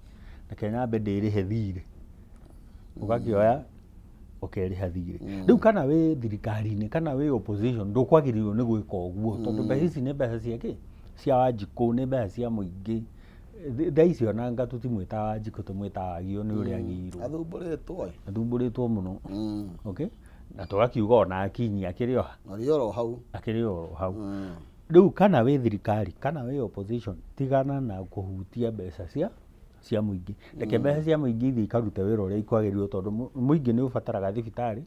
reke nyambe ndĩrĩhe thirĩ, ũgakĩoya Ũkerĩha thirĩ. Rĩu kana wĩ thirikari-inĩ kana wĩ opposition, ndũkwagĩrĩirwo nĩ gwĩka ũguo, tondũ mbeca ici nĩ mbeca cia kĩ? Cia Wanjikũ, nĩ mbeca cia mũingĩ. Thaa ici ona nga tũtimwĩtaga Wanjikũ, tũmwĩtaga Agio nĩ ũrĩa agĩirwo. Athumbũrĩtwo. Athumbũrĩtwo mũno. Okay, na tũgakiuga ona Akinyi akĩrĩ o ha? Arĩ oro hau. Akĩrĩ oro hau. Rĩu kana wĩ thirikari kana wĩ opposition, tigana na kũhutia mbeca cia mũingĩ. Reke mbeca cia mũingĩ ithiĩ ikarute wĩra ũrĩa ikwagĩrĩirwo, tondũ mũingĩ nĩ ũbataraga thibitarĩ,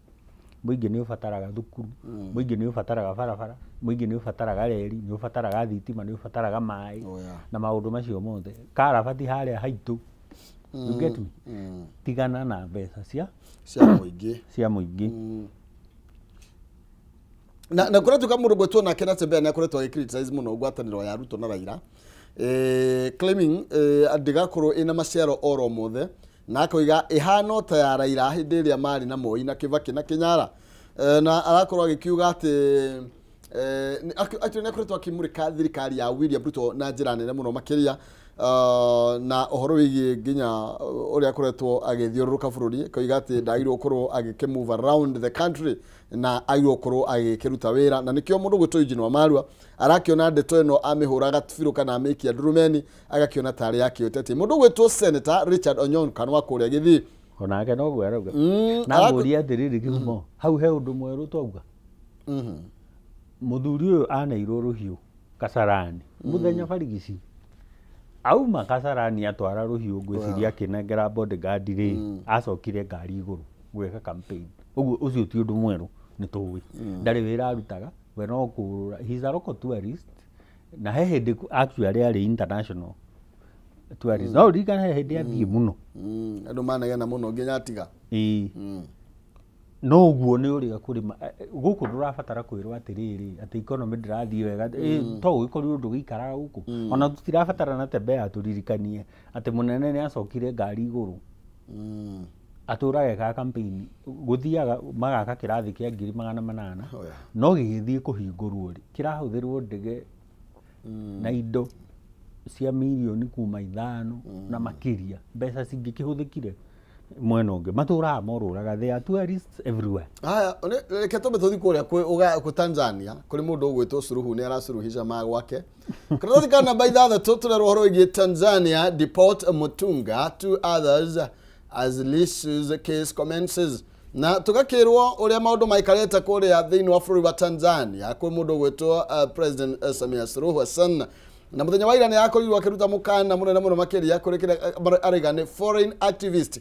mũingĩ nĩ ũbataraga thukuru, mũingĩ nĩ ũbataraga barabara, mũingĩ nĩ ũbataraga reri, nĩ ũbataraga thitima, nĩ ũbataraga maĩ. Oh, yeah. Na maũndũ macio mothe karabati harĩa haitũ, you get me? Tigana na mbeca cia cia mũingĩ. Cia mũingĩ. Na kũratuĩka mũndũ gwĩtwo nake Natembeya nĩ akoretwo agĩ criticize mũno ngwatanĩro ya Ruto na Raila, claiming ndĩgakorwo ĩna maciaro oro mothe, na akoiga ĩhana ta ya Raila hĩndĩ ĩrĩa marĩ na Moi na Kibaki na Kinyara. Na arakorwo agĩkiuga atĩ actually nĩ akoretwo akĩmũrĩka thirikari ya William Ruto na njĩra nene mũno makĩria, na ũhoro wĩgiĩ nginya ũrĩa akoretwo agĩthiũrũrũka bũrũri, akoiga atĩ ndagĩrĩirwo gũkorwo agĩkĩ move around the country na agĩrĩirwo gũkorwo agĩkĩruta wĩra. Na nĩkĩo mũndũ gwĩtwo Eugene Wamalwa arakĩona ndeto ĩno amĩhũraga biũ kana amĩikia ndurumeni, agakĩona tarĩ ya kĩũteti. Mũndũ gwĩtwo Senator Richard Onyonka wa kũrĩa Gĩthii onake noguo arauga. Na ngũria atĩrĩrĩ, kĩhumo hau he ũndũ mwerũ twauga? Mũthuri ũyũ aneirwo rũhiũ Kasarani mũthenya barigici, auma Kasarani atwara rũhiũ, ngwĩciria akĩnengera bodyguard rĩ, acokire ngari igũrũ gwĩka campaign. Ũguo ũcio ti ũndũ mwerũ, nĩ tũĩ ndarĩ wĩra arutaga, we no kũũrũra. He's a local tourist, na he hĩndĩ actually arĩ international tourist, no ririkana he hĩndĩ athiĩ mũno. Andũ manegena mũno nginya atiga. Ĩĩ, no ũguo nĩ ũrĩa kũrĩma gũkũ ndũrabatara kwĩrwo atĩrĩrĩ atĩ economy ndĩrathiĩ wega. To ũgĩkorirwo ndũgĩikaraga gũkũ, ona tũtirabatara Natembeya atũririkanie atĩ mũnene nĩ acokire ngari igũrũ. Atũraga ekaga campaign, gũthiaga magaka kĩrathi kĩa 800,000. Oh, yeah. No gĩgĩthiĩ kũhingũrwo rĩ, kĩrahũthĩrwo ndege na indo cia mirioni kuma 5 na makĩria, mbeca cingĩkĩhũthĩkire mwena ũngĩ. Matũraga morũraga, they are tourists everywhere. Haya, reke twambe tũthiĩ kũrĩa kwĩ Tanzania kũrĩ mũndũ ũgwĩtwo Suluhu, nĩ araculuhisha ma gwake. Karatathi ka namba 6 tũrerwo ũhoro wĩgiĩ Tanzania deport Mutunga to others as Lissu's case commences, na tũgakĩrwo ũrĩa maũndũ maikarĩte kũrĩa thĩinĩ wa bũrũri wa Tanzania kwĩ mũndũ ũgwĩtwo President Samia Suluhu Hassan. Na mũthenya wa ira nĩ akorirwo akĩruta mũkana mũnene mũno makĩria kũrĩ kĩrĩa araiga nĩ foreign activist,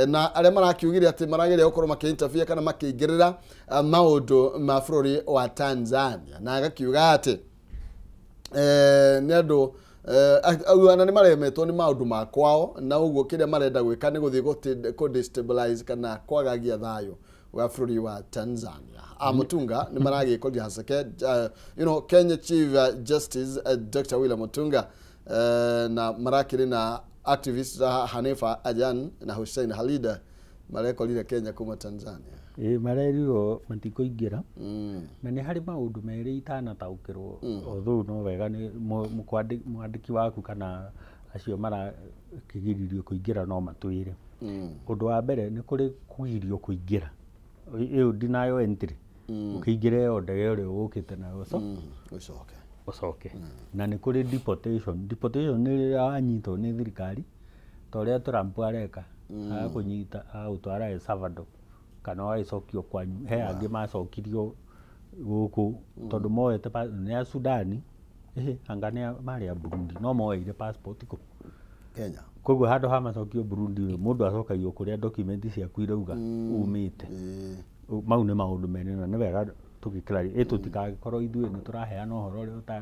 na arĩa marakiugire atĩ marageria gũkorwo makĩ-interfere kana makĩingĩrĩra maũndũ ma bũrũri wa Tanzania, na agakiuga atĩ nĩ andũ na nĩ maremetwo nĩ maũndũ ma kwao, na ũguo kĩrĩa marenda gwĩka nĩ gũthiĩ kũ destabilize kana kwagagia thayũ wa bũrũri wa Tanzania. Mutunga nĩ maragĩkorire Haseke, Kenya Chief Justice Dr. William Mutunga, na marakĩrĩ na activist Hanifa Ajan na Hussein Halida marekorire Kenya kuma Tanzania. Ĩ, marerirwo matikũingĩra. Na nĩ harĩ maũndũ merĩ itanataũkĩrwo, although no wega nĩ mwandĩki waku kana acio marakĩgiririo kũingĩra no matwĩre. Ũndũ wa mbere, nĩ kũrĩ kũgirio kũingĩra, ĩyo denial entry, ũkĩingĩra ĩyo ndege ũrĩa ũgũkĩte nayo, so ũcoke. Ũcoke. Na nĩ kũrĩ deportation. Deportation nĩ rĩrĩa wanyitwo nĩ thirikari ta ũrĩa Trump areka, agakũnyita agagũtwara El Salvador kana ũgagĩcokio kwanyu. He angĩ macokirio gũkũ tondũ moete nĩ a Sudani, anga nĩ marĩ a Burundi, no moeire passport kũ Kenya. Koguo handũ ha macokio Burundi rĩ, mũndũ acokagio kũrĩa document ciaku irauga umĩte. Mau nĩ maũndũ merĩ, na nĩ wega tũgĩclarify ĩ tũtikagĩkorwo ithuĩ nĩ tũraheana ũhoro ũrĩa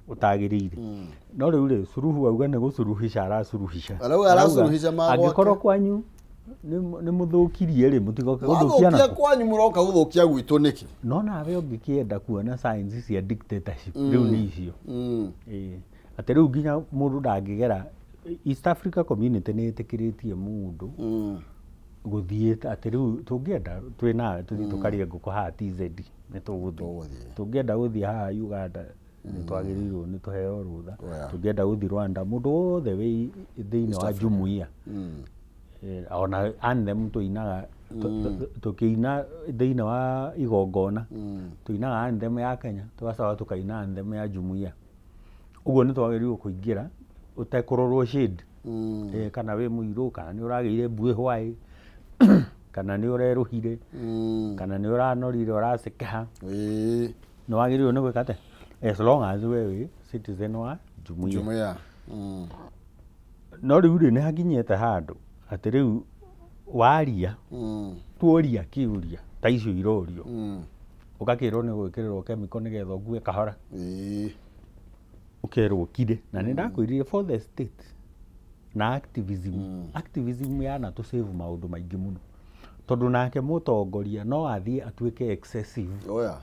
ũtagĩrĩire. No rĩu rĩ, Suluhu auga nĩ gũcuruhisha araculuhisha. Arauga araculuhisha ma gwake. Angĩkorwo kwanyu nĩ mũthũkirie rĩ, mũtigoke gũthũkia Wathũkia nako kwanyu mũroka gũthũkia gwitũ nĩkĩ? No nawe ũngĩkĩenda kuona signs cia dictatorship, rĩu nĩ icio. Ĩĩ, atĩ rĩu nginya mũndũ ndangĩgera East Africa Community nĩ ĩtĩkĩrĩtie mũndũ gũthiĩ, atĩ rĩu tũngĩenda twĩ nawe tũthiĩ tũkarĩe ngũkũ haha TZ, nĩ tũgũthiĩ. Tũgũthiĩ. Tũngĩenda gũthiĩ haha Uganda, nĩ twagĩrĩirwo nĩ tũheo rũtha. Oh, yeah. Tũngĩenda gũthiĩ Rwanda, mũndũ wothe wĩ thĩinĩ wa jumuiya, ona anthem tũinaga Tũkĩina thĩinĩ wa igongona tũinaga anthem ya Kenya, tũgacoka tũkaina anthem ya jumuiya. Ũguo nĩ twagĩrĩirwo kũingĩra ũtekũrorwo shade. Kana wĩ mũirũ, kana nĩ ũragĩire mbuĩ hwaĩ, kana nĩ ũrerũhire, kana nĩ ũranorire ũracekeha, nĩ wagĩrĩirwo nĩ gwĩka atĩa as long as we wĩ citizen wa jumuiya. Jumuiya. No rĩu rĩ, nĩ hakinyĩte handũ atĩ rĩu waria, tuoria kĩũria ta icio irorio, ũgakĩrwo nĩ gwĩkĩrĩrwo chemical nĩgetha ũkue kahora, ũkerwo ũkire. Na nĩ ndakwĩrire for the state na activism, activism yana tũ save maũndũ maingĩ mũno, tondũ nake mũtongoria no athiĩ atuĩke excessive, Oya.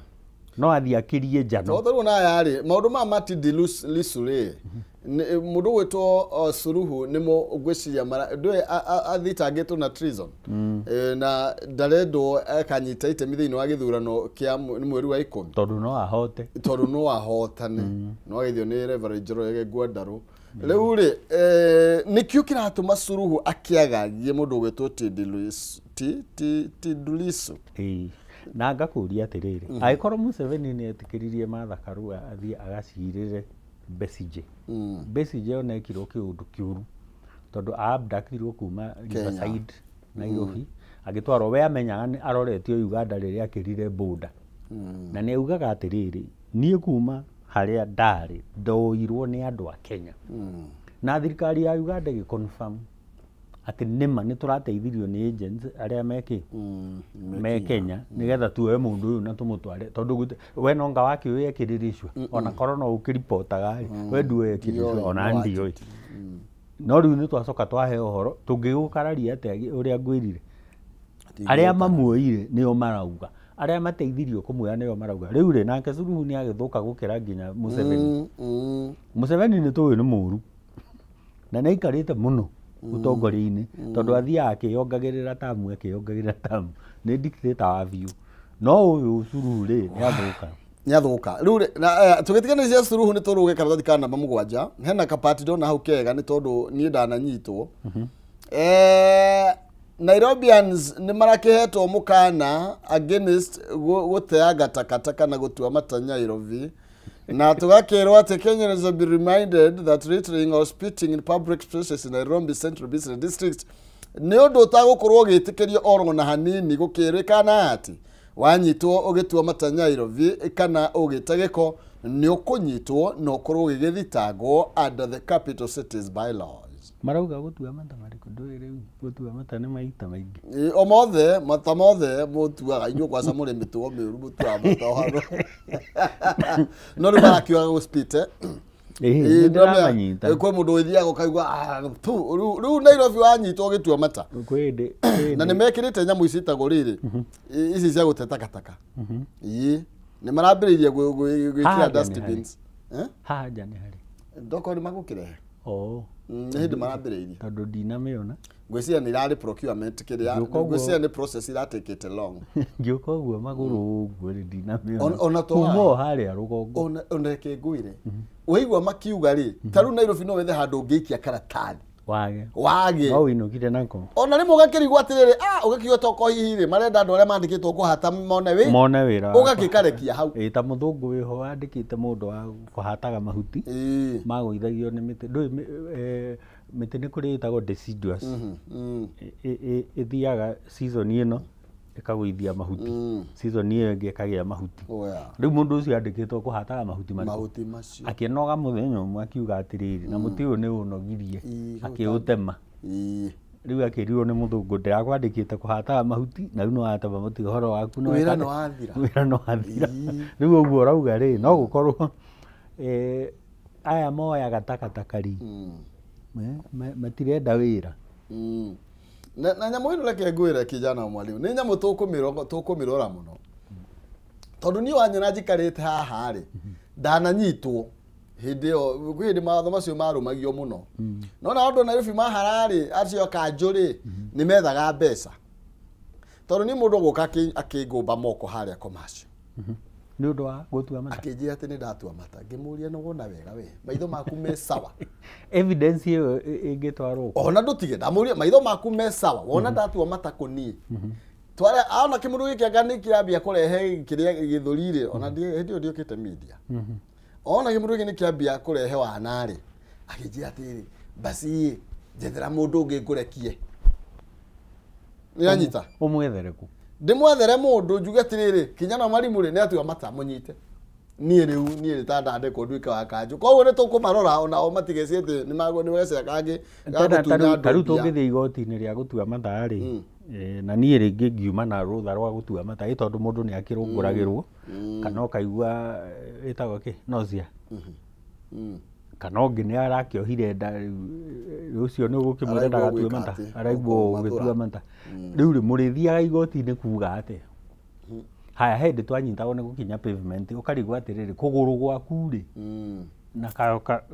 no athiĩ akĩrie njano. Tondũ rĩu na aya rĩ, maũndũ ma Martin Lissu rĩ, mũndũ gwĩtwo Suluhu nĩ ngwĩciria ndũĩ athitangĩtwo na treason. Na ndarendwo akanyita itemi thĩinĩ wa gĩthurano kĩa mweri wa 10. Tondũ no ahote. Tondũ no ahotane. No ageithio nĩ Reverend Njoroge Ngwendarũ. Rĩu rĩ, nĩkĩo kĩratũma Suluhu akĩagagie mũndũ ũgwĩtwo Tundu Lissu. Na ngakũria atĩrĩrĩ, angĩkorwo Museveni nĩ etĩkĩririe Martha Karua athiĩ agacirĩre Besigye, Besigye ona ekirwo kĩũndũ kĩũru tondũ abductirwo kuma Riverside Nairobi, agĩtwarwo, we amenyaga nĩ aroretio Uganda rĩrĩa akĩrire border. Na nĩ augaga atĩrĩrĩ, niĩ kuma harĩa ndarĩ ndoirwo nĩ andũ a Kenya. Na thirikari ya Uganda ĩgĩ confirm atĩ nĩma nĩ tũrateithirio nĩ agents arĩa mekĩ me Kenya nĩgetha tuoe mũndũ ũyũ na tũmũtware, tondũ we no nga wakĩũĩ ekĩrĩrĩcua, ona korwo no ũkĩripotaga rĩ, we nduoĩ ekĩrĩrĩcua, ona ndiũĩ. No rĩu nĩ twacoka twaheo ũhoro, tũngĩgũkararia atĩa ũrĩa ngwĩrire? Arĩa mamuoire nĩo marauga, arĩa mateithirio kũmuoya nĩo marauga. Rĩu rĩ, nake Suluhu nĩ agĩthũka gũkĩra nginya Museveni. Museveni nĩ tũĩ nĩ mũru na nĩ aikarĩte mũno ũtongoria-inĩ, tondũ athiaga akĩongagĩrĩra tamu, akĩongagĩrĩra tamu, nĩ dictator wa biũ. No ũyũ Suluhu rĩ, nĩ athũka. Nĩ athũka. Rĩu rĩ, tũgĩtigana cia Suluhu nĩ tũrũge karatathi ka namba 7. Hena kapati ndona hau kega nĩ tondũ niĩ ndananyitwo. Nairobians nĩ marakĩhetwo mũkana against gũteanga takataka na gũtua mata Nairobi. Na tũgakĩrwo atĩ Kenyans have been reminded that littering or spitting in public spaces in Nairobi Central Business District nĩ ũndũ ũtagũkorwo ũgĩtĩkĩrio oro na hanini, gũkĩrĩkana atĩ wanyitwo ũgĩtua mata Nairobi kana ũgĩte gĩko nĩ ũkũnyitwo na ũkorwo ũgĩgĩthitangwo under the capital cities bylaws. Marauga gũtua mata marĩkũ? Ndũĩ rĩu gũtua mata nĩ maita maingĩ. O mothe, mata mothe mũtuaga inyuĩ kwanza mũrĩ mĩtugo mĩũru, mũtuaga mata o handũ. No rĩu marakiuga gũspite. Nĩndĩramanyita. Kwĩ mũndũ ũthiaga ũkaigua, rĩu Nairobi wanyitwo ũgĩtua mata. Na nĩ mekĩrĩte nyamũ ici ciĩtagwo rĩrĩ, ici cia gũte takataka. Ĩĩ, nĩ marambĩrĩirie gwĩkĩra dustbins. Haha nja nĩ harĩ. Ndokorwo nĩ magũkĩrehe. Nĩ hĩndĩ marambĩrĩirie. Tondũ ndinamĩona. Ngwĩciria nĩ irarĩ procurement kĩrĩa, ngwĩciria nĩ process iratakĩte long. Ngĩũka ũguo magũrũ ũguo rĩ, ndinamĩona. Ona to kuma o harĩa rũgongo. Ona reke ngwĩre. Waigua makiuga rĩ, ta rĩu Nairobi no wethe handũ ũngĩikia karatathi. Wage. Wage. No ũinũkire nako. Ona rĩmwe ũgakĩrigwo atĩrĩrĩ, ũgakiuga tokorwo hihi rĩ, marenda andũ arĩa mandĩkĩtwo kũhata mone wĩ. Mone wĩra. Ũgakĩkarekia hau. Ta mũthũngũ wĩho wandĩkĩte mũndũ wa kũhataga mahuti. Magũithagio nĩ mĩtĩ. Ndũĩ mĩtĩ nĩ kũrĩ ĩtagwo deciduous. Ĩthiaga season ĩno ĩkagũithia mahuti. Season ĩyo ĩngĩ ĩkagĩa mahuti. Rĩu mũndũ ũcio andĩkĩtwo kũhataga mahuti marĩkũ? Mahuti macio. Akĩnoga mũthenya ũmwe akiuga atĩrĩrĩ, na mũtĩ ũyũ nĩ ũnogirie, akĩũtema. Rĩu akĩrirwo nĩ mũthũngũ, ndĩrakwandĩkĩte kũhataga mahuti na rĩu nĩ watema mũtĩ, ũhoro waku nĩ Wĩra nĩ wathira. Wĩra nĩ wathira. Rĩu ũguo ũrauga rĩ, no gũkorwo aya moyaga takataka rĩ, matirenda wĩra. Na nyamũ ĩno reke ngwĩre kijana mwalimu, nĩ nyamũ tũkũmĩrora mũno. Tondũ niĩ wanyona njikarĩte haha rĩ, ndananyitwo hĩndĩ ĩyo, kwĩ hĩndĩ mawatho macio marũmagio mũno. No na andũ Nairobi mahara rĩ, acio kanjũ rĩ, nĩ methaga mbeca. Tondũ niĩ mũndũ ũgũka akĩngũmba moko harĩa commercial. Nĩ ũndũ wa gũtua mata. Akĩnjĩra atĩ nĩ ndatua mata, ngĩmũria nĩ wona wega we, maitho maku me sawa. Evidence ĩyo ĩngĩtwarwo kũ? Ona ndũtige, ndamũria maitho maku me sawa, wona ndatua mata kũ niĩ. Tware ona kĩmũndũ gĩkĩ anga nĩ kĩrambia kũrehe kĩrĩa gĩthũri rĩ, ona hĩndĩ ĩyo ndiũkĩte media. Ona kĩmũndũ gĩkĩ nĩ kĩambia kũrehe wana rĩ, akĩnjĩra atĩrĩrĩ, basi njethera mũndũ ũngĩ ngũrekie. Nĩanyita? Ũmwethere kũ? Ndĩmwethere mũndũ njuge atĩrĩrĩ, kinya marimũ rĩ, nĩ atua mata mũnyite. Niĩ rĩu niĩ nĩ ta ndandĩkwo nduĩke wa kanjũ. Koguo nĩ tũkũmarora ona o matigecie atĩ nĩ gacĩra kangĩ ga gũtunya Ta rĩu andũ mbia. tũngĩthiĩ igoti-inĩ rĩa gũtua mata rĩ, na niĩ rĩngĩ ngiuma na rũtha rwa gũtua mata ĩ tondũ mũndũ nĩ akĩrũngũragĩrwo kana ũkaigua ĩtagwo kĩ nausea. Kana ũngĩ nĩ arakĩohire nda rĩu ũcio nĩ ũgũkĩmwĩra Araigua ndagatue gwĩka mata, atĩ, araigua ũkũmathũra. ũgĩtua mata. Rĩu rĩ mũrĩthiaga igoti-inĩ kuga atĩa? Haya hĩndĩ twanyitagwo nĩ gũkinya pavement ũkarigwo atĩrĩrĩ kũgũrũ gwaku rĩ na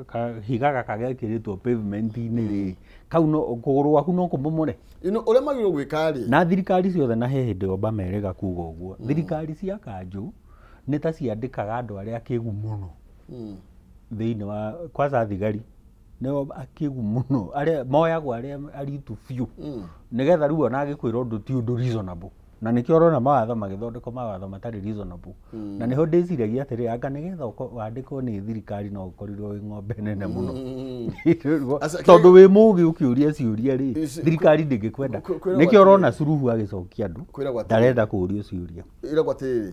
kahiga gaka gekĩrĩtwo pavement-inĩ rĩ kau no kũgũrũ gwaku no kũmomore. You know, ũrĩa magĩrĩirwo gwĩka rĩ, Na thirikari ciothe na he hĩndĩ Obama erĩga kuga ũguo, thirikari cia kanjũ nĩ ta ciandĩkaga andũ arĩa akĩgu mũno thĩinĩ wa kwanza thigari nĩo akĩgu mũno arĩa moyagwo arĩa aritu biũ nĩgetha rĩu ona angĩkwĩra ũndũ ti ũndũ reasonable na nĩkĩo ũrona mawatho magĩthondekwo mawatho matarĩ reasonable na nĩho ndĩciragia atĩrĩ anga nĩgetha wandĩkwo nĩ thirikari no ũkorirwo wĩ ng'ombe nene mũno tondũ wĩ mũgĩ ũkĩũria ciũria rĩ thirikari ndĩngĩkwenda nĩkĩo ũrona Suluhu agĩcokia andũ ndarenda kũũrio ciũria ĩragwo atĩrĩrĩ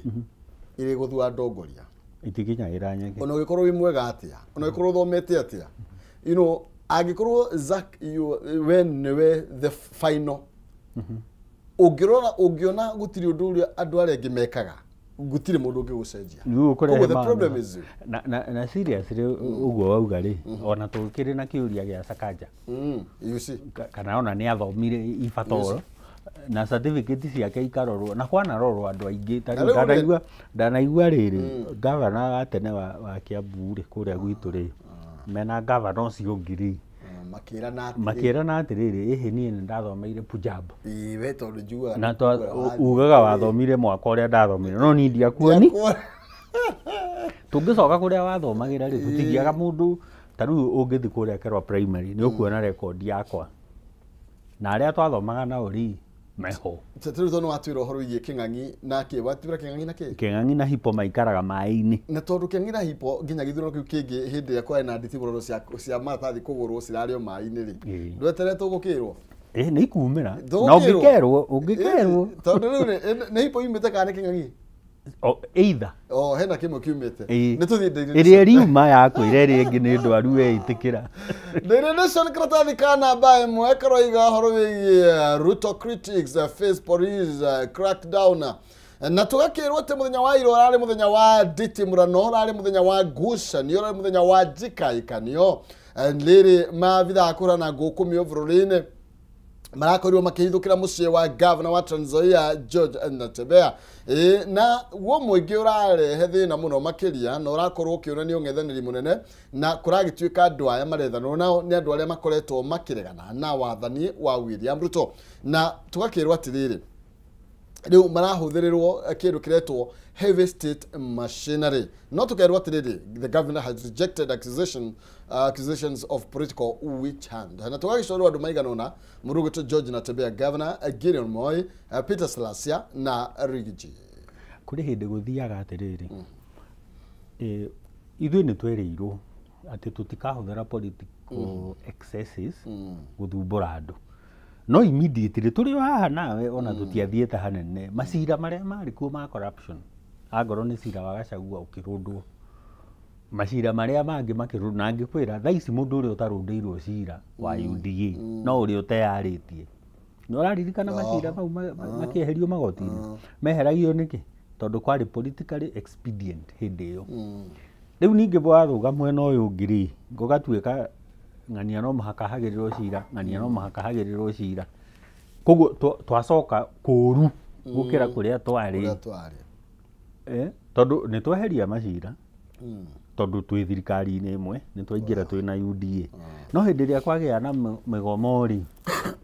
ĩrĩ gũthua ndongoria itikinyagĩra nyeki ona ũngĩkorwo wĩ mwega atĩa ona ũngĩkorwo ũthomete atĩa you know angĩkorwo Zack we nĩwe the final ũngĩrora ũngĩona gũtirĩ ũndũ ũrĩa andũ arĩa angĩ mekaga gũtirĩ mũndũ ũngĩgũcenjia. Rĩu the problem is you. Na seriously ũguo wauga rĩ ona tũkĩrĩ na kĩũria gĩa Sakaja you see kana ona nĩ athomire ibatoro na certificate ciake ikarorwo na kwanarorwo andũ aingĩ ta rĩu ndanaigua rĩrĩ gavana wa tene wa Kiambu rĩ kũrĩa gwitũ rĩ mena gavana ũcio ũngĩ rĩ makĩrana atĩrĩrĩ ĩhĩ niĩ nĩ ndathomeire Punjab we tondũ njugaga na ugaga wathomire mwaka ũrĩa ndathomire no niĩ ndiakuoni tũngĩcoka kũrĩa wathomagĩra rĩ tũtigiaga mũndũ ta rĩu ũngĩthiĩ kũrĩa Kerwa primary nĩ ũkuona rekondi yakwa na arĩa twathomaga nao rĩ meho rĩu tondũ watwĩra ũhoro wĩgiĩ Kĩng'ang'i na kĩ watwĩra Kĩng'ang'i na kĩ Kĩng'ang'i na Hipo maikaraga maĩ-inĩ na tondũ Kĩng'ang'i na Hipo nginya gĩthurano kĩu kĩngĩ hĩndĩ ĩrĩa kwarĩ na nditimũrano cia maratathi kũgũrwo cirarĩ o maĩ-inĩ rĩ ndweterete ũgũkĩrwo nĩ ikumĩra na ũngĩkerwo ũngĩkerwo tondũ rĩu nĩ Hipo yumĩte kana nĩ Kĩng'ang'i either o hena kĩmwe kiumĩte nĩ tũthiĩ Daily ĩrĩa riuma yakwĩra ĩrĩa ĩngĩ nĩ ndwaru we ĩtĩkĩra. Daily Nation karatathi ka namba ĩmwe karoiga ũhoro wĩgiĩ Ruto critics face police crackdown na tũgakĩrwo atĩ mũthenya wa ira ũrarĩ mũthenya wa nditimũrano ũrarĩ mũthenya wa ngucanio ũrarĩ mũthenya wa njikaĩkanio rĩrĩ maabithaa a kũhũrana ngũkũmio bũrũri-inĩ marakorirwo makĩhithũkĩra mũciĩ wa gavana wa Trans Nzoia George Natembeya na guo mũingĩ ũrarehe thĩna mũno makĩria na ũrakorwo ũkĩonania ũng'ethanĩri mũnene na kũragĩtuĩka andũ aya marethanwo nao nĩ andũ arĩa makoretwo makĩregana na wathani wa William Ruto na tũgakĩrwo atĩrĩrĩ rĩu marahũthĩrĩrwo kĩndũ kĩretwo heavy state machinery no tũkerwo atĩrĩrĩ the governor has rejected accusations of political witch hunt na tũgagĩcorwo andũ maigana ũna mũndũ ũgwĩtwo George Natembeya governor Gideon Moi Peter Salasya na Riggy. Kũrĩ hĩndĩ gũthiaga atĩrĩrĩ ithuĩ nĩ twerĩirwo atĩ tũtikahũthĩra political excesses gũthumbũra andũ no immediately tũrĩ o haha nawe ona tũtiathiĩte hanene macira marĩa marĩ kuo ma corruption angorwo nĩ cira wa Gachagua ũkĩrũndwo macira marĩa mangĩ makĩrũndwo na ngĩkwĩra thaa ici mũndũ ũrĩa ũtarũndĩirwo cira wa UDA no ũrĩa ũteyarĩtie nĩ ũraririkana macira mau makĩeherio magoti-inĩ meheragio nĩkĩ tondũ kwarĩ politically expedient hĩndĩ ĩyo rĩu ningĩ wathũga mwena ũyũ ũngĩ rĩ gũgatuĩka ng'ania no mũhaka hagĩrĩrwo cira ng'ania no mũhaka hagĩrĩrwo cira koguo twacoka kũũru gũkĩra kũrĩa twarĩ tondũ nĩ tweheria macira tondũ twĩ thirikari-inĩ ĩmwe nĩ twaingĩra twĩ na UDA no hĩndĩ ĩrĩa kwagĩa na mĩgomo rĩ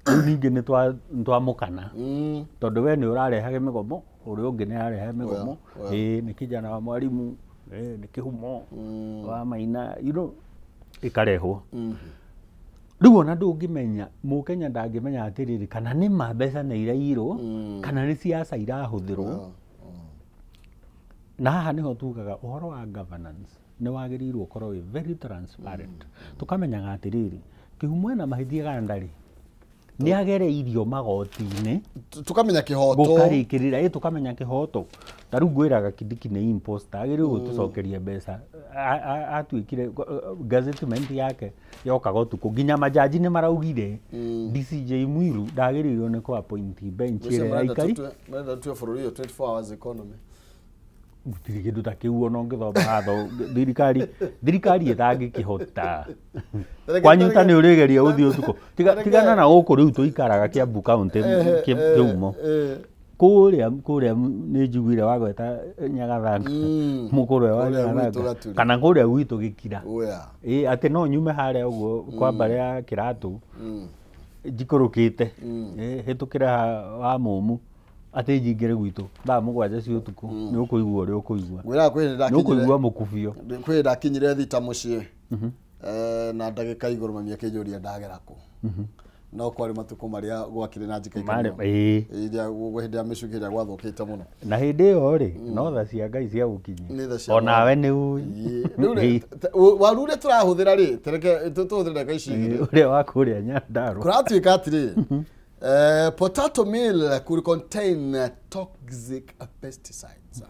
rĩu ningĩ nĩ twamũkana tondũ we nĩ ũrarehage mĩgomo ũrĩa ũngĩ nĩ ararehe mĩgomo nĩ kijana wa mwarimu nĩ kĩhumo wa Maina you know ĩkarehwo. Rĩu ona ndũngĩmenya, mũkenya ndangĩmenya atĩrĩrĩ kana nĩ ma mbeca nĩ iraiyirwo kana nĩ siasa irahũthĩrwo. Na haha nĩho tugaga ũhoro wa governance nĩ wagĩrĩirwo ũkorwo wĩ very transparent. Tũkamenyaga atĩrĩrĩ, Kĩhumo ena mahĩtia kana ndarĩ, nĩ agereirio magoti-inĩ, Tukamenya kĩhoto. Gũkarĩkĩrĩra, ĩ tũkamenya kĩhoto. Ta rĩu ngwĩraga Kindiki nĩ imposter, agĩrĩirwo gũtũcokeria mbeca. Atuĩkire gazettement yake yokaga ũtukũ, nginya majaji nĩ maraugire DCJ Mwiru ndagĩrĩirwo nĩ kũ appoint bench ĩrĩa yaikari. Marenda tue bũrũri ũyũ 24 hours economy. Gũtirĩ kĩndũ ta kĩu ona ũngĩthoma watho, thirikari ĩtangĩkĩhota. Kwanyu ta nĩ ũrĩgeria gũthiĩ ũtukũ. Tigana na gũkũ rĩu tũikaraga Kiambu County Kĩhumo. Kũrĩa nĩ njiguire wagweta Nyagathanga, mũkũrwe wa Kũrĩa gwitũ Nyagathanga Gaturi. kana kũrĩa gwitũ Gĩkira. Oya. Ĩ atĩ no nyume harĩa ũguo kwa mbarĩ ya Kĩratũ njikũrũkĩte, hĩtũkĩre wa Mũmũ atĩ njingĩre gwitũ thaa 7 cia ũtukũ, nĩ ũkũigua ũrĩa ũkũigua. Ngwĩraga kwĩ hĩndĩ Nĩ ũkũigua mũkubio. Kwĩ hĩndĩ ndakinyire thita mũciĩ na ndagĩka igũrũ mami akĩnjũria ndagera kũ. No kwarĩ matukũ marĩa gwakĩrĩ na njika Marĩ ikanio. ĩĩ. Iria hĩndĩ ya mĩcuki ĩrĩa gwathũkĩte mũno. Na hĩndĩ ĩyo rĩ, no tha cia Ngai cia gũkinyia. Nĩ tha cia Onawe nĩ ũĩ. Rĩu rĩ, waru ũrĩa tũrahũthĩra rĩ, tereke tũhũthĩre ndagĩka ici igĩrĩ. Ũrĩa wa kũrĩa Nyandarua. Kũratuĩka atĩrĩ, potato meal could contain toxic pesticides.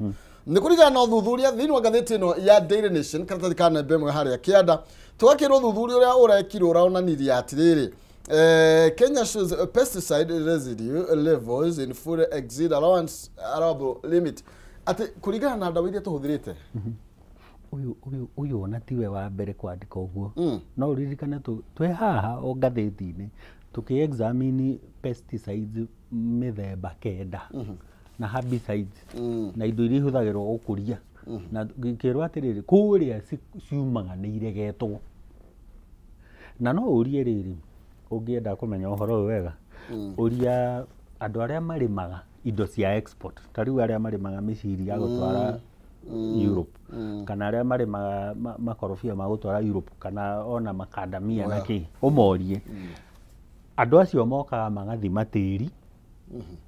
Nĩ kũringana na ũthuthuria thĩinĩ wa ngathĩti ĩno ya Daily Nation, karatathi ka namba ĩmwe harĩa kĩanda, tũgakĩrwo ũthuthuria ũrĩa ũrekirwo ũronanirie atĩrĩrĩ, Kenya shows pesticide residue levels in food exceed allowance allowable limit. Atĩ kũringana na ndawa iria tũhũthĩrĩte. Ũyũ ona tiwe wa mbere kwandĩka ũguo. No ũririkane twĩ haha o ngathĩti-inĩ tũkĩ examine pesticides mĩthemba 9 na herbicides na indo iria ihũthagĩrwo gũkũria, na ngĩkĩrwo atĩrĩrĩ, kũrĩa ciumaga nĩ iregetwo. Na no ũrie rĩrĩ, ũngĩenda kũmenya ũhoro ũyũ wega, ũria andũ arĩa marĩmaga indo cia export, ta rĩu arĩa marĩmaga mĩciri ya gũtwara Europe, kana arĩa marĩmaga makorobia ma gũtwara Europe, kana ona makandamia na kĩ, ũmorie. Andũ acio mokaga magathima tĩri,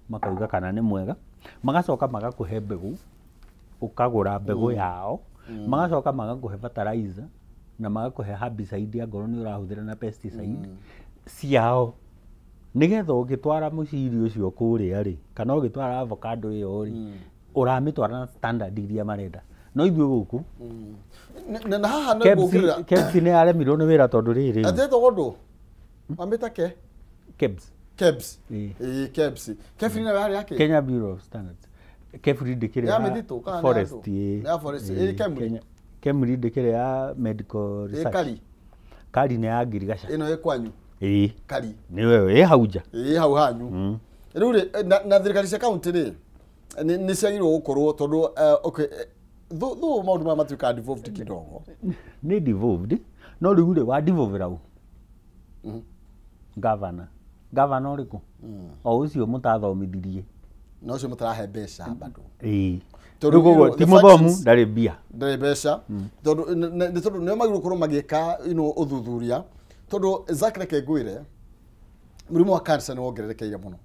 makauga kana nĩ mwega, magacoka magakũhe mbegũ, ũkagũra mbegũ yao, magacoka magakũhe fertilizer na magakũhe herbicide angorwo nĩ ũrahũthĩra na pesticide ciao, nĩgetha ũngĩtwara mũciri ũcio kũrĩa rĩ, kana ũgĩtwara avocado ĩyo rĩ, ũramĩtwara na standard iria marenda. No ithuĩ gũkũ Na haha nĩ nguongerera. KEBS nĩ yaremirwo nĩ wĩra tondũ rĩrĩ. Atĩ ĩtagwo ndũ? Wamĩta ke? KEBS. KEBS. Ĩĩ. Ĩĩ, KEBS. KEFRI nayo yarĩ yakĩ? Kenya Bureau of Standards. KEFRI ndĩkĩrĩ Ya ya mĩtitũ kana nĩ ya forest, ndũ? ĩĩ. Nĩ ya forest. Ĩĩ, Ĩĩ, KEMRI. KEMRI ndĩkĩrĩ ya medical Ĩĩ, research. Kari. Kari nĩ ya ngirigaca. Ĩno ĩ kwanyu. Ĩĩ. Kari. Nĩwe ĩ hau nja. Ĩĩ, hau hanyu. Rĩu rĩ, na thirikari cia kaunti rĩ, nĩ ciagĩrĩirwo gũkorwo tondũ okay, thũ maũndũ maya matuĩkaga devolved kidogo. Nĩ devolved, no rĩu rĩ, wa devolve rau. Governor. Governor ũrĩkũ? O ũcio mũtathomithirie. Na ũcio mũtarahe mbeca bado. Ĩĩ. Tondũ Rĩu koguo the ti mũthomu functions- ndarĩ mbia. Ndarĩ mbeca. Tondũ nĩ tondũ nĩo magĩrĩirwo gũkorwo magĩka ũthuthuria, tondũ Zack, reke ngwĩre, mũrimũ wa cancer nĩ wongererekeire mũno.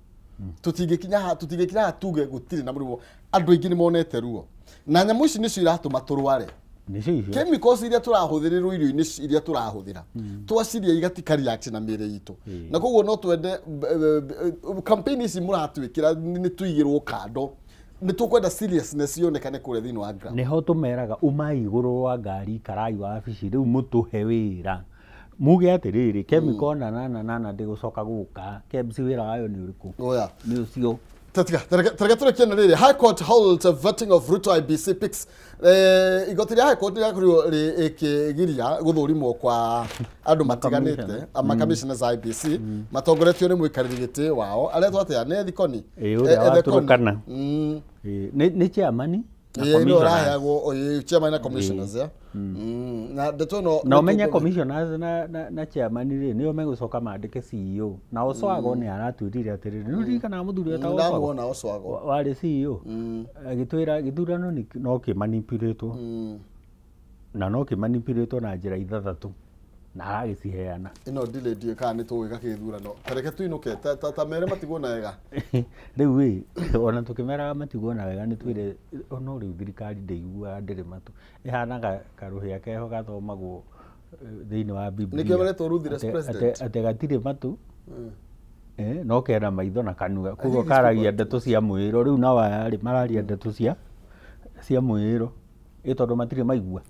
Tũtingĩkinya haha tuge gũtirĩ na mũrimũ. Andũ aingĩ nĩ monete ruo, na nyamũ ici nĩcio iratũma tũrware. Nĩcio icio. Chemicals iria tũrahũthĩrĩrwo irio-inĩ iria tũrahũthĩra, twaciria igatika react na mĩĩrĩ itũ, na koguo no twende campaign ici mũratwĩkĩra nĩ tũigĩrwo kando, nĩ tũkwenda seriousness yonekane kũrĩa thĩinĩ wa ground. Nĩho tũmeraga umai igũrũ wa ngari, karai wabici rĩu mũtũhe wĩra, muge atĩrĩrĩ, chemical na na na na na ndĩgũcoka gũka. KEBS wĩra wayo nĩ ũrĩkũ? Oya. Nĩ ũcio. Tatika, tareke tũrĩkie na rĩrĩ. High Court holds vetting of Ruto IEBC picks. Igoti rĩa High Court rĩakorirwo rĩkĩgiria gũthũrimwo kwa andũ matiganĩte, ama commissioners a IEBC matongoretio nĩ mũikarĩri gĩtĩ wao aretwo atĩa, nĩ Ethikoni. Ĩĩ, ũrĩa wa Ethekoni. Turkana. Ĩĩ, nĩ chairman na Ĩĩ, nĩwe commissioners. ũraheagwo, ĩĩ, chairman na commissioners, ya. Na ndeto ĩno Na ũmenye commissioners na chairman rĩ, nĩo megũcoka mandĩke CEO, na Oswago nĩ aratwĩrire atĩrĩrĩ, nĩ ũririkanaga mũthuri wetagwo Oswago? Ndamuona Oswago. Warĩ CEO, agĩtwĩra gĩthurano no kĩmanipulatwo, na no kĩmanipulatwo na njĩra ithathatũ. Na aragĩciheana. Ĩno delay ndiũĩ kana nĩ tũgwĩka gĩthurano. Ta reke tũinũke ta mere matigwo na wega. Rĩu ĩ ona tũkĩmeraga matigwo na wega nĩ twĩre ono rĩu thirikari ndĩiguaga ndĩrĩ matũ. Ĩhanaga karũhĩa keho gathomagwo thĩinĩ wa Biblia. Nĩkĩo meretwo ruthless president. Atĩ gatirĩ matũ. No kena maitho na kanua. Koguo karagia ndeto cia mwĩro. Rĩu nao aya rĩ mararia ndeto cia mwĩro. Ĩ tondũ matirĩ maigua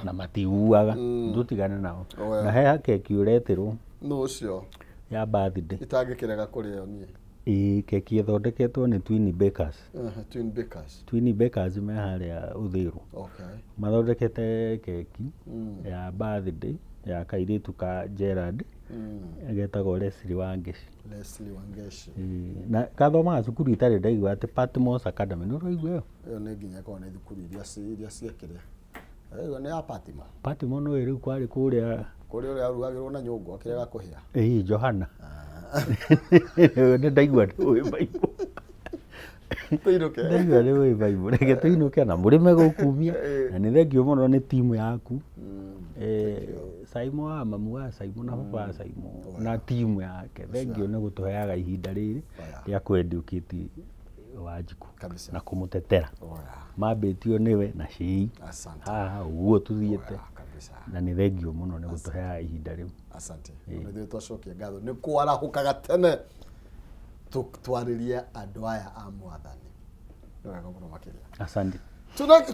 na matiguaga tũtigane nao. Na he keki ũretĩrwo. Nũ ũcio? Ya birthday. Itangĩkĩrega kũrĩo niĩ. Ĩĩ keki ĩthondeketwo nĩ Twin Bakers. Twin Bakers. Twin Bakers me harĩa Uthiru. Okay. Mathondekete keki ya birthday ya kairĩtu ka Gerard. Getagwo Leslie Wangeshi. Leslie Wangeshi. Na kathomaga cukuru itarĩ ndaigua atĩ Patmos Academy. Nĩ ũraigua ĩyo? Ĩyo nĩ nginya ĩkoragwo nĩ thukuru iria cia kĩrĩa. Ĩyo nĩ ya Patmos. Patmos no rĩu kwarĩ kũrĩa kũrĩa ũrĩa arugagĩrwo na nyũngũ akĩrega kũhĩa. Ĩĩ Johana. Nĩ ndaigua nĩ ũĩ Bible. Tũinũke. Ndaigua nĩ ũĩ Bible. Reke tũinũke na mũrĩme gũkumia. Na nĩ thengiũ mũno nĩ timu yaku. Saimo wa mamu wa Saimo na baba wa Saimo na timu yake. Thengiũ nĩ gũtũheaga ihinda rĩrĩ rĩa kũ-educate Wanjikũ na kũmũtetera. Mambĩtio nĩwe na Cii. Haha ũguo tũthiĩte. Na nĩ thengiũ mũno nĩ gũtũheaga ihinda rĩu. Asante. Ona ithuĩ twacokia ngatho nĩ kwarahũkaga tene twarĩrie andũ aya a mwathani. Nĩ wega mũno makĩria. Asante.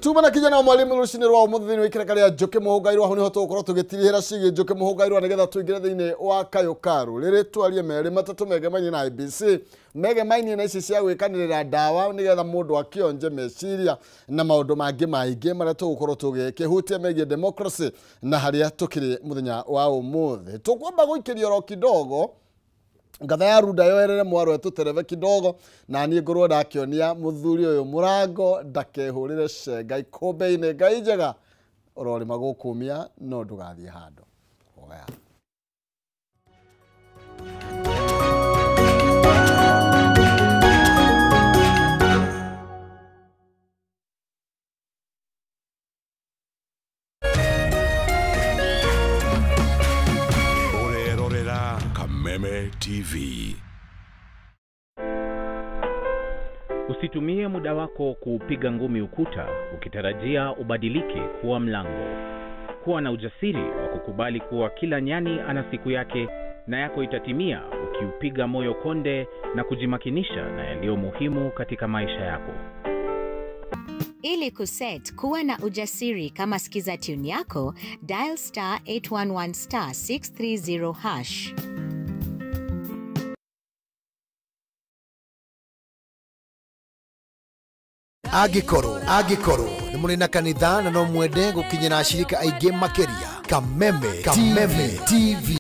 Tuma na kijana wa mwalimu rũcinĩ rwa ũmũthĩ thĩinĩ wa ikereka rĩa Njũkĩ Mũhũngairwo hau nĩho tũgũkorwo tũgĩtirihĩra ciĩgiĩ Njũkĩ Mũhũngairwo nĩgetha tũingĩre thĩinĩ wa kayũ ka rũrĩrĩ twarie merĩ matatũ megemainie na IBC megemainie na ici cia gwĩkanĩrĩra ndawa nĩgetha mũndũ akĩonje meciria na maũndũ mangĩ maingĩ marĩa tũgũkorwo tũgĩkĩhutia megiĩ democracy na harĩa tũkĩrĩ mũthenya wa ũmũthĩ. Tũkwamba gũikĩria oro kidogo ngatha ya runda yoerere mwarwe tũtereve kidogo na niĩ ngorwo ndakĩonia mũthuri ũyũ mũrango ndakehũrĩre cenga ikũmbĩ-inĩ. Ngai njega ũrorĩma gũkũmia no ndũgathiĩ handũ. Oya. Ũrerorera Kameme TV. Usitumie muda wako kuupiga ngumi ukuta ukitarajia ubadilike kuwa mlango. Kuwa na ujasiri wa kukubali kuwa kila nyani ana siku yake na yako itatimia ukiupiga moyo konde na kujimakinisha na yaliyo muhimu katika maisha yako. Ili kuset kuwa na ujasiri kama skiza tune yako, dial star 811 star 630 hash. Angĩkorwo nĩ mũrĩ na kanitha na no mwende gũkinyĩra ashirika aingĩ makĩria, Kameme TV.